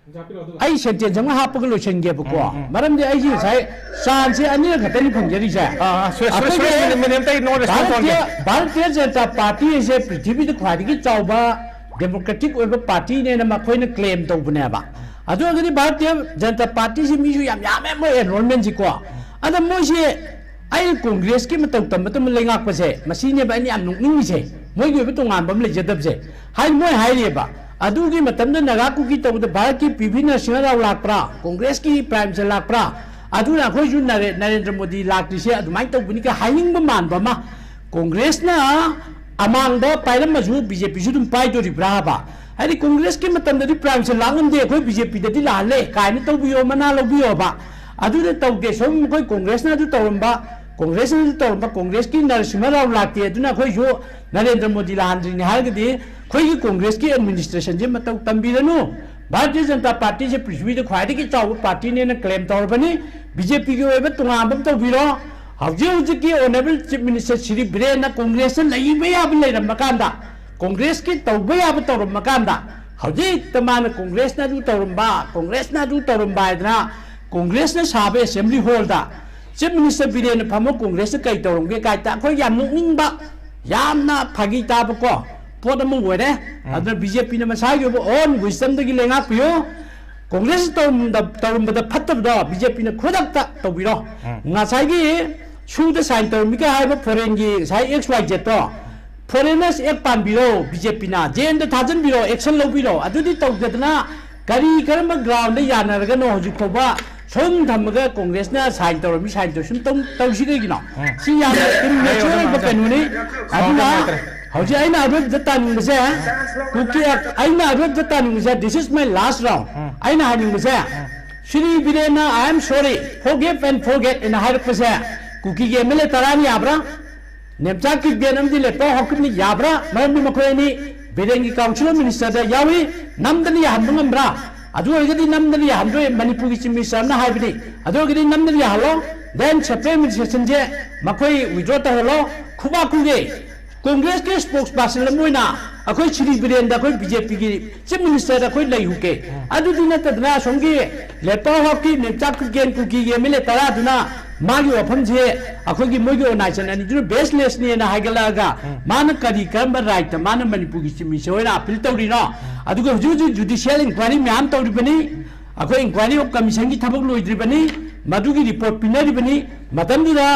ꯑꯩ ꯁꯦꯟꯇꯦꯟꯁ ꯑꯃ ꯍꯥꯞꯄꯒ ꯂꯣꯏꯁꯤꯟꯒꯦꯕꯀꯣ꯫ ꯎꯝ, ꯎꯝ꯫ ꯃꯔꯝꯗꯤ ꯑꯩꯒꯤ ꯉꯁꯥꯏ ꯆꯥꯟꯁꯁꯦ ꯑꯅꯤꯔꯛ ꯈꯛꯇꯅꯤ ꯐꯪꯖꯔꯤꯁꯦ꯫ ꯑꯥ, ꯑꯥ, ꯁꯨꯔꯦꯁ, ꯁꯨꯔꯦꯁ, ꯑꯩꯈꯣꯏꯒꯤ ꯁꯨꯔꯦꯁ, ꯃꯤꯅꯤꯠ, ꯃꯤꯅꯤꯠ ꯑꯝꯇ ꯑꯩ ꯅꯉꯣꯟꯗ ꯔꯦꯁꯄꯣꯟꯁ ꯚꯥꯔꯠꯇꯤꯌ, ꯇꯧꯍꯟꯒꯦ꯫ ꯚꯥꯔꯇꯤꯌ ꯖꯅꯇꯥ ꯄꯥꯔꯇꯤ ꯍꯥꯏꯁꯦ ꯄ꯭ꯔꯤꯊꯤꯕꯤꯗ ꯈ꯭ꯋꯥꯏꯗꯒꯤ ꯆꯥꯎꯕ ꯗꯦꯃꯣꯀ꯭ꯔꯦꯇꯤꯛ ꯑꯣꯏꯕ ꯄꯥꯔꯇꯤꯅꯦꯅ ꯃꯈꯣꯏꯅ ꯀ꯭ꯂꯦꯝ ꯇꯧꯕꯅꯦꯕ꯫ ꯑꯗꯨ ꯑꯣꯏꯔꯒꯗꯤ ꯚꯥꯔꯇꯤꯌ ꯖꯅꯇꯥ ꯄꯥꯔꯇꯤꯁꯤ ꯃꯤꯁꯨ ꯌꯥꯝ ꯌꯥꯝꯃꯦ, ꯃꯣꯏ ꯑꯦꯟꯔꯣꯜꯃꯦꯟꯁꯤꯀꯣ꯫ ꯑꯗ ꯃꯣꯏꯁꯦ ꯑꯩ ꯀꯣꯡꯒ꯭ꯔꯦꯁꯀꯤ ꯃꯇꯧ ꯇꯝꯕ ꯇꯝꯕ ꯂꯩꯉꯥꯛꯄꯁꯦ, ꯃꯁꯤꯅꯦꯕ ꯑꯩꯅ ꯌꯥꯝ ꯅꯣꯛꯅꯤꯡꯉꯤꯁꯦ, ꯃꯣꯏꯒꯤ ꯑꯣꯏꯕ ꯇꯣꯉꯥꯟꯕ ꯑꯃ ꯂꯩꯖꯗꯕꯁꯦ꯫ ꯍꯥꯏ, ꯃꯣꯏ ꯍꯥꯏꯔꯤꯑꯕ, ꯑꯗꯨꯒꯤ ꯃꯇꯝꯗ ꯅꯥꯒꯥ ꯀꯨꯀꯤ ꯇꯧꯕꯗ ꯚꯥꯔꯠꯀꯤ ꯄꯤ ꯚꯤ ꯅꯔꯁꯤꯡꯍ ꯔꯥꯎ ꯂꯥꯛꯄ꯭ꯔꯥ, ꯀꯣꯡꯒ꯭ꯔꯦꯁꯀꯤ ꯄ꯭ꯔꯥꯏꯝ ꯃꯤꯅꯤꯁꯇꯔ ꯂꯥꯛꯄ꯭ꯔꯥ, ꯑꯗꯨꯅ ꯑꯩꯈꯣꯏꯁꯨ ꯅꯔꯦ-, ꯅꯔꯦꯟꯗ꯭ꯔ ꯃꯣꯗꯤ ꯂꯥꯛꯇ꯭ꯔꯤꯁꯦ ꯑꯗꯨꯃꯥꯏꯅ ꯇꯧꯕꯅꯤ ꯀ ꯍꯥꯏꯅꯤꯡꯕ ꯃꯥꯟꯕ ꯑꯃ, ꯀꯣꯡꯒ꯭ꯔꯦꯁꯅ ꯑꯃꯥꯡꯗ ꯄꯥꯏꯔꯝꯃꯁꯨ ꯕꯤ ꯖꯦ ꯄꯤꯁꯨ ꯑꯗꯨꯝ ꯄꯥꯏꯗꯣꯔꯤꯕ꯭ꯔꯥ ꯍꯥꯏꯕ꯫ ꯍꯥꯏꯗꯤ, ꯀꯣꯡꯒ꯭ꯔꯦꯁꯀꯤ ꯃꯇꯝꯗꯗꯤ ꯄ꯭ꯔꯥꯏꯝꯁꯦ ꯂꯥꯛꯂꯝꯗꯦ, ꯑꯩꯈꯣꯏ ꯕꯤ ꯖꯦ ꯄꯤꯗꯗꯤ ꯂꯥꯛꯍꯜꯂꯦ ꯀꯥꯏꯅ ꯇꯧꯕꯤꯌꯣ, ꯃꯅꯥ ꯂꯧꯕꯤꯌꯣꯕ꯫ ꯑꯗꯨꯗ ꯇꯧꯗꯦ꯫ ꯁꯨꯝ ꯑꯩꯈꯣꯏ ꯀꯣꯡꯒ꯭ꯔꯦꯁꯅ ꯑꯗꯨ ꯇꯧꯔꯝꯕ, ꯀꯣꯡꯒ꯭ꯔꯦꯁꯅ ꯑꯗꯨ ꯇꯧꯔꯝꯕ, ꯀꯣꯡꯒ꯭ꯔꯦꯁꯀꯤ ꯅꯔꯁꯤꯡꯍ ꯔꯥꯎ ꯂꯥꯛꯇꯦ, ꯑꯗꯨꯅ ꯑꯩꯈꯣꯏꯁꯨ ꯅꯔꯦꯟꯗ꯭ꯔ ꯃꯣꯗꯤ ꯂꯥꯛꯍꯟꯗ꯭ꯔꯤꯅꯤ ꯍꯥꯏꯔꯒꯗꯤ, ꯑꯩꯈꯣꯏꯒꯤ ꯀꯣꯡꯒ꯭ꯔꯦꯁꯀꯤ ꯑꯦꯗꯃꯤꯅꯤꯁꯇ꯭ꯔꯦꯁꯟꯁꯦ ꯃꯇꯧ ꯇꯝꯕꯤꯔꯅꯨ꯫ ꯚꯥꯔꯇꯤꯌ ꯖꯅꯇꯥ ꯄꯥꯔꯇꯤꯁꯦ ꯄ꯭ꯔꯤꯊꯤꯕꯤꯗ ꯈ꯭ꯋꯥꯏꯗꯒꯤ ꯆꯥꯎꯕ ꯄꯥꯔꯇꯤꯅꯦꯅ ꯀ꯭ꯂꯦꯝ ꯇꯧꯔꯕꯅꯤ꯫ ꯕꯤ ꯖꯦ ꯄꯤꯒꯤ ꯑꯣꯏꯕ ꯇꯣꯉꯥꯟꯕ ꯑꯃ ꯇꯧꯕꯤꯔꯣ꯫ ꯍꯧꯖꯤꯛ ꯍꯧꯖꯤꯛꯀꯤ ꯑꯣꯅꯔꯦꯕꯜ ꯆꯤꯐ ꯃꯤꯅꯤꯁꯇꯔ ꯁ꯭ꯔꯤ ꯕꯤꯔꯦꯟꯅ ꯀꯣꯡꯒ꯭ꯔꯦꯁꯇ ꯂꯩꯕ ꯌꯥꯕ ꯂꯩꯔꯝꯕ ꯀꯥꯟꯗ, ꯀꯣꯡꯒ꯭ꯔꯦꯁꯀꯤ ꯇꯧꯕ ꯌꯥꯕ ꯇꯧꯔꯝꯕ ꯀꯥꯟꯗ, ꯍꯧꯖꯤꯛꯇ ꯃꯥꯅ ꯀꯣꯡꯒ꯭ꯔꯦꯁꯅ ꯑꯗꯨ ꯇꯧꯔꯝꯕ, ꯀꯣꯡꯒ꯭ꯔꯦꯁꯅ ꯑꯗꯨ ꯇꯧꯔꯝꯕ ꯍꯥꯏꯗꯅ ꯀꯣꯡꯒ꯭ꯔꯦꯁꯅ ꯁꯥꯕ ꯑꯦꯁꯦꯝꯕ꯭ꯂꯤ ꯍꯣꯜꯗ ꯆꯤꯐ ꯃꯤꯅꯤꯁꯇꯔ ꯕꯤꯔꯦꯟꯅ ꯐꯝꯕ ꯀꯣꯡꯒ꯭ꯔꯦꯁꯇ ꯀꯩ ꯇꯧꯔꯝꯒꯦ ꯀꯥꯏꯗ ꯑꯩꯈꯣꯏ ꯌꯥꯝ ꯅꯣꯛꯅꯤꯡꯕ, ꯌꯥꯝꯅ ꯐꯥꯒꯤ ꯇꯥꯕꯀꯣ ꯄꯣꯠ ꯑꯃ ꯑꯣꯏꯔꯦ꯫ ꯎꯝ꯫ ꯑꯗꯨꯅ ꯕꯤ ꯖꯦ ꯄꯤꯅ ꯃꯁꯥꯒꯤ ꯑꯣꯏꯕ own wisdomꯗꯒꯤ ꯂꯩꯉꯥꯛꯄꯤꯌꯨ꯫ ꯀꯣꯡꯒ꯭ꯔꯦꯁ ꯇꯧꯔꯝꯗ-, ꯇꯧꯔꯝꯕꯗ ꯐꯠꯇꯕꯗꯣ ꯕꯤ ꯖꯦ ꯄꯤꯅ ꯈꯨꯗꯛꯇ ꯇꯧꯕꯤꯔꯣ꯫ ꯎꯝ꯫ ꯉꯁꯥꯏꯒꯤ ꯁꯨꯗ ꯁꯥꯏꯟ ꯇꯧꯔꯝꯃꯤꯒ ꯍꯥꯏꯕ ꯐꯣꯔꯦꯟꯒꯤ ꯉꯁꯥꯏ ꯑꯦꯛꯁ ꯋꯥꯏ ꯖꯦꯠꯇꯣ, ꯐꯣꯔꯦꯟꯅꯔꯁ ꯑꯦꯛ ꯄꯥꯟꯕꯤꯔꯣ, ꯕꯤ ꯖꯦ ꯄꯤꯅ ꯖꯦꯜꯗ ꯊꯥꯖꯤꯟꯕꯤꯔꯣ, ꯑꯦꯛꯁꯟ ꯂꯧꯕꯤꯔꯣ꯫ ꯑꯗꯨꯗꯤ ꯇꯧꯗꯗꯅ ꯀꯔꯤ, ꯀꯔꯝꯕ ꯒ꯭ꯔꯥꯎꯟꯗ ꯌꯥꯅꯔꯒꯅꯣ ꯍꯧꯖꯤꯛ ꯐꯥꯎꯕ ꯁꯨꯝ ꯊꯝꯃꯒ ꯀꯣꯡꯒ꯭ꯔꯦꯁꯅ ꯁꯥꯏꯟ ꯇꯧꯔꯝꯃꯤ, ꯁꯥꯏꯟ ꯇꯧꯔ ꯁꯨꯝ ꯇꯧ-, ꯇꯧꯁꯤ ꯀꯩꯒꯤꯅꯣ? ꯎꯝ꯫ ꯁꯤ ꯌꯥꯝꯅ immature ꯑꯣꯏꯕ ꯀꯩꯅꯣꯅꯤ꯫ ꯑꯗꯨꯅ ꯍꯧꯖꯤꯛ ꯑꯩꯅ ꯑꯔꯣꯏꯕꯗ ꯇꯥꯅꯤꯡꯕꯁꯦ, ꯀꯨꯀꯤ, ꯑꯩꯅ ꯑꯔꯣꯏꯕꯗ ꯇꯥꯅꯤꯡꯕꯁꯦ, this is my last round꯫ ꯎꯝ꯫ ꯑꯩꯅ ꯍꯥꯏꯅꯤꯡꯕꯁꯦ, ꯎꯝ꯫ Shri ꯕꯤꯔꯦꯟꯅ "I am sorry, forgive and forget" ꯍꯥꯏꯅ ꯍꯥꯏꯔꯛꯄꯁꯦ ꯀꯨꯀꯤꯒꯤ ꯑꯦꯝ ꯑꯦꯜ ꯑꯦ ꯇꯔꯥꯅ ꯌꯥꯕ꯭ꯔꯥ? ꯅꯦꯝꯆꯥ ꯀꯤꯞꯒꯦꯟ ꯑꯃꯗꯤ ꯂꯦꯄꯥꯎ ꯍꯥꯎꯀꯤꯞꯅ ꯌꯥꯕ꯭ꯔꯥ? ꯃꯔꯝꯗꯤ ꯃꯈꯣꯏ ꯑꯅꯤ ꯕꯤꯔꯦꯟꯒꯤ ꯀꯥꯎꯟꯁꯤꯜ ꯑꯣꯐ ꯃꯤꯅꯤꯁꯇꯔꯗ ꯌꯥꯎꯏ꯫ ꯅꯝꯗꯅ ꯌꯥꯍꯟꯕ ꯉꯝꯕ꯭ꯔꯥ? ꯑꯗꯨ ꯑꯣꯏꯔꯒꯗꯤ ꯅꯝꯗꯅ ꯌꯥꯍꯟꯗꯣꯏ ꯃꯅꯤꯄꯨꯔꯒꯤ ꯆꯤꯐ ꯃꯤꯅꯤꯁꯇꯔ ꯑꯃꯅ ꯍꯥꯏꯕꯅꯤ꯫ ꯑꯗꯨ ꯑꯣꯏꯔꯒꯗꯤ ꯅꯝꯗꯅ ꯌꯥꯍꯜꯂꯣ꯫ Then separate administration ꯁꯦ ꯃꯈꯣꯏ withdraw ꯇꯧꯍꯜꯂꯣ꯫ ꯈꯨꯕꯥꯛ ꯈꯨꯒꯦ꯫ ꯀꯣꯡꯒ꯭ꯔꯦꯁꯀꯤ spokesperson ꯑꯃ ꯑꯣꯏꯅ ꯑꯩꯈꯣꯏ ꯁ꯭ꯔꯤ ꯕꯤꯔꯦꯟꯗ ꯑꯩꯈꯣꯏ ꯕꯤ ꯖꯦ ꯄꯤꯒꯤ ꯆꯤꯐ ꯃꯤꯅꯤꯁꯇꯔꯗ ꯑꯩꯈꯣꯏ ꯂꯩꯍꯧꯒꯦ꯫ ꯑꯗꯨꯗꯤ ꯅꯠꯇꯗꯅ ꯑꯁꯣꯝꯒꯤ ꯂꯦꯄꯥꯎ Haokip, Nemcha Kipgen, ꯀꯨꯀꯤꯒꯤ M L A ꯇꯔꯥꯗꯨꯅ ꯃꯥꯒꯤ ꯋꯥꯐꯝꯁꯦ ꯑꯩꯈꯣꯏꯒꯤ ꯃꯣꯏꯒꯤ organization ꯑꯅꯤꯗꯨꯅ baseless ꯅꯦꯅ ꯍꯥꯏꯒꯠꯂꯛꯑꯒ ꯃꯥꯅ ꯀꯔꯤ ꯀꯔꯝꯕ right ꯇ ꯃꯥꯅ ꯃꯅꯤꯄꯨꯔꯒꯤ ꯆꯤꯐ ꯃꯤꯅꯤꯁꯇꯔ ꯑꯣꯏꯅ appeal ꯇꯧꯔꯤꯅꯣ? ꯑꯗꯨꯒ ꯍꯧꯖꯤꯛ ꯍꯧꯖꯤꯛ judicial inquiry ꯃꯌꯥꯝ ꯇꯧꯔꯤꯕꯅꯤ꯫ ꯑꯩꯈꯣꯏ inquiry of commission ꯒꯤ ꯊꯕꯛ ꯂꯣꯏꯗ꯭ꯔꯤꯕꯅꯤ꯫ ꯃꯗꯨꯒꯤ report ꯄꯤꯅꯔꯤꯕꯅꯤ꯫ ꯃꯇꯝꯗꯨꯗ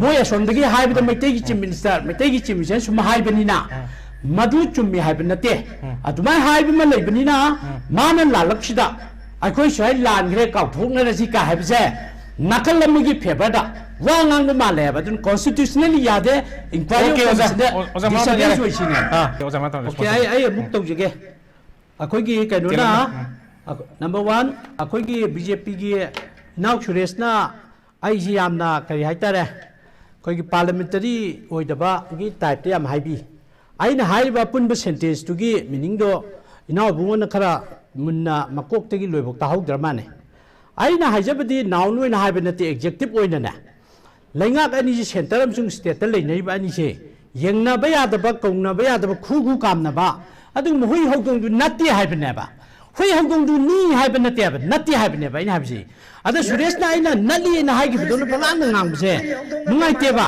ꯃꯣꯏ ꯑꯁꯣꯝꯗꯒꯤ ꯍꯥꯏꯕꯗ ꯃꯩꯇꯩꯒꯤ ꯆꯤꯐ ꯃꯤꯅꯤꯁꯇꯔ, ꯃꯩꯇꯩꯒꯤ ꯆꯤꯐ ꯃꯤꯅꯤꯁꯇꯔ ꯁꯨꯝ ꯍꯥꯏꯕꯅꯤꯅ ꯃꯗꯨ ꯆꯨꯝꯃꯤ ꯍꯥꯏꯕ ꯅꯠꯇꯦ꯫ ꯑꯗꯨꯃꯥꯏꯅ ꯍꯥꯏꯕ ꯑꯃ ꯂꯩꯕꯅꯤꯅ ꯃꯥꯅ ꯂꯥꯜꯂꯛꯁꯤꯗ ꯑꯩꯈꯣꯏ ꯁ꯭ꯋꯥꯏ ꯂꯥꯟꯈ꯭ꯔꯦ ꯀꯥꯎꯊꯣꯛꯅꯔꯁꯤ ꯀꯥ ꯍꯥꯏꯕꯁꯦ ꯅꯥꯀꯜ ꯑꯃꯒꯤ favour ꯗ ꯋꯥ ꯉꯥꯡꯕ ꯃꯥꯜꯂꯦ ꯍꯥꯏꯕ꯫ ꯑꯗꯨꯅ constitutionally ꯌꯥꯗꯦ꯫ Inquiry of commission the disobedience ꯑꯣꯏꯁꯤꯅꯦ꯫ ꯑꯣꯖꯥ ꯃꯥꯅ ꯌꯥꯔꯦ꯫ ꯑꯣꯏꯁꯤꯅꯦ꯫ ꯑꯥ, ꯑꯣꯖꯥ ꯃꯥꯅ ꯇꯧꯔꯦ꯫ Okay, ꯑꯩ ꯑꯩ ꯑꯃꯨꯛ ꯇꯧꯖꯒꯦ꯫ ꯑꯩꯈꯣꯏꯒꯤ ꯀꯩꯅꯣꯅ ꯀꯩꯅꯣꯅ? number one, ꯑꯩꯈꯣꯏꯒꯤ ꯕꯤ ꯖꯦ ꯄꯤꯒꯤ ꯏꯅꯥꯎ ꯁꯨꯔꯦꯁꯅ ꯑꯩꯁꯤ ꯌꯥꯝꯅ ꯀꯔꯤ ꯍꯥꯏꯇꯥꯔꯦ, ꯑꯩꯈꯣꯏꯒꯤ parliamentary ꯑꯣꯏꯗꯕꯒꯤ type ꯇ ꯌꯥꯝ ꯍꯥꯏꯕꯤ꯫ ꯑꯩꯅ ꯍꯥꯏꯔꯤꯕ ꯑꯄꯨꯟꯕ sentence ꯇꯨꯒꯤ meaning ꯗꯣ ꯏꯅꯥꯎ ꯏꯕꯨꯡꯉꯣꯅ ꯈꯔ ꯃꯨꯟꯅ ꯃꯀꯣꯛꯇꯒꯤ ꯂꯣꯏꯐꯥꯎ ꯇꯥꯍꯧꯗ꯭ꯔ ꯃꯥꯜꯂꯦ꯫ ꯑꯩꯅ ꯍꯥꯏꯖꯕꯗꯤ noun ꯑꯣꯏꯅ ꯍꯥꯏꯕ ꯅꯠꯇꯦ, adjective ꯑꯣꯏꯅꯅꯦ꯫ ꯂꯩꯉꯥꯛ ꯑꯅꯤꯁꯤ centre ꯑꯃꯁꯨꯡ state ꯇ ꯂꯩꯅꯔꯤꯕ ꯑꯅꯤꯁꯦ ꯌꯦꯡꯅꯕ ꯌꯥꯗꯕ, ꯀꯧꯅꯕ ꯌꯥꯗꯕ, ꯈꯨ ꯈꯨ ꯀꯥꯝꯅꯕ ꯑꯗꯨꯒꯨꯝꯕ ꯍꯨꯏ ꯍꯧꯗꯣꯡꯗꯨ ꯅꯠꯇꯦ ꯍꯥꯏꯕꯅꯦꯕ꯫ ꯍꯨꯏ ꯍꯧꯗꯣꯡꯗꯨ ꯅꯤ ꯍꯥꯏꯕ ꯅꯠꯇꯦꯕ, ꯅꯠꯇꯦ ꯍꯥꯏꯕꯅꯦꯕ ꯑꯩꯅ ꯍꯥꯏꯕꯁꯤ꯫ ꯑꯗ ꯁꯨꯔꯦꯁꯅ ꯑꯩꯅ ꯅꯠꯂꯤꯅ ꯍꯥꯏꯈꯤꯕꯗꯧꯅ ꯄꯉꯥꯡꯗ ꯉꯥꯡꯕꯁꯦ ꯅꯨꯡꯉꯥꯏꯇꯦꯕ꯫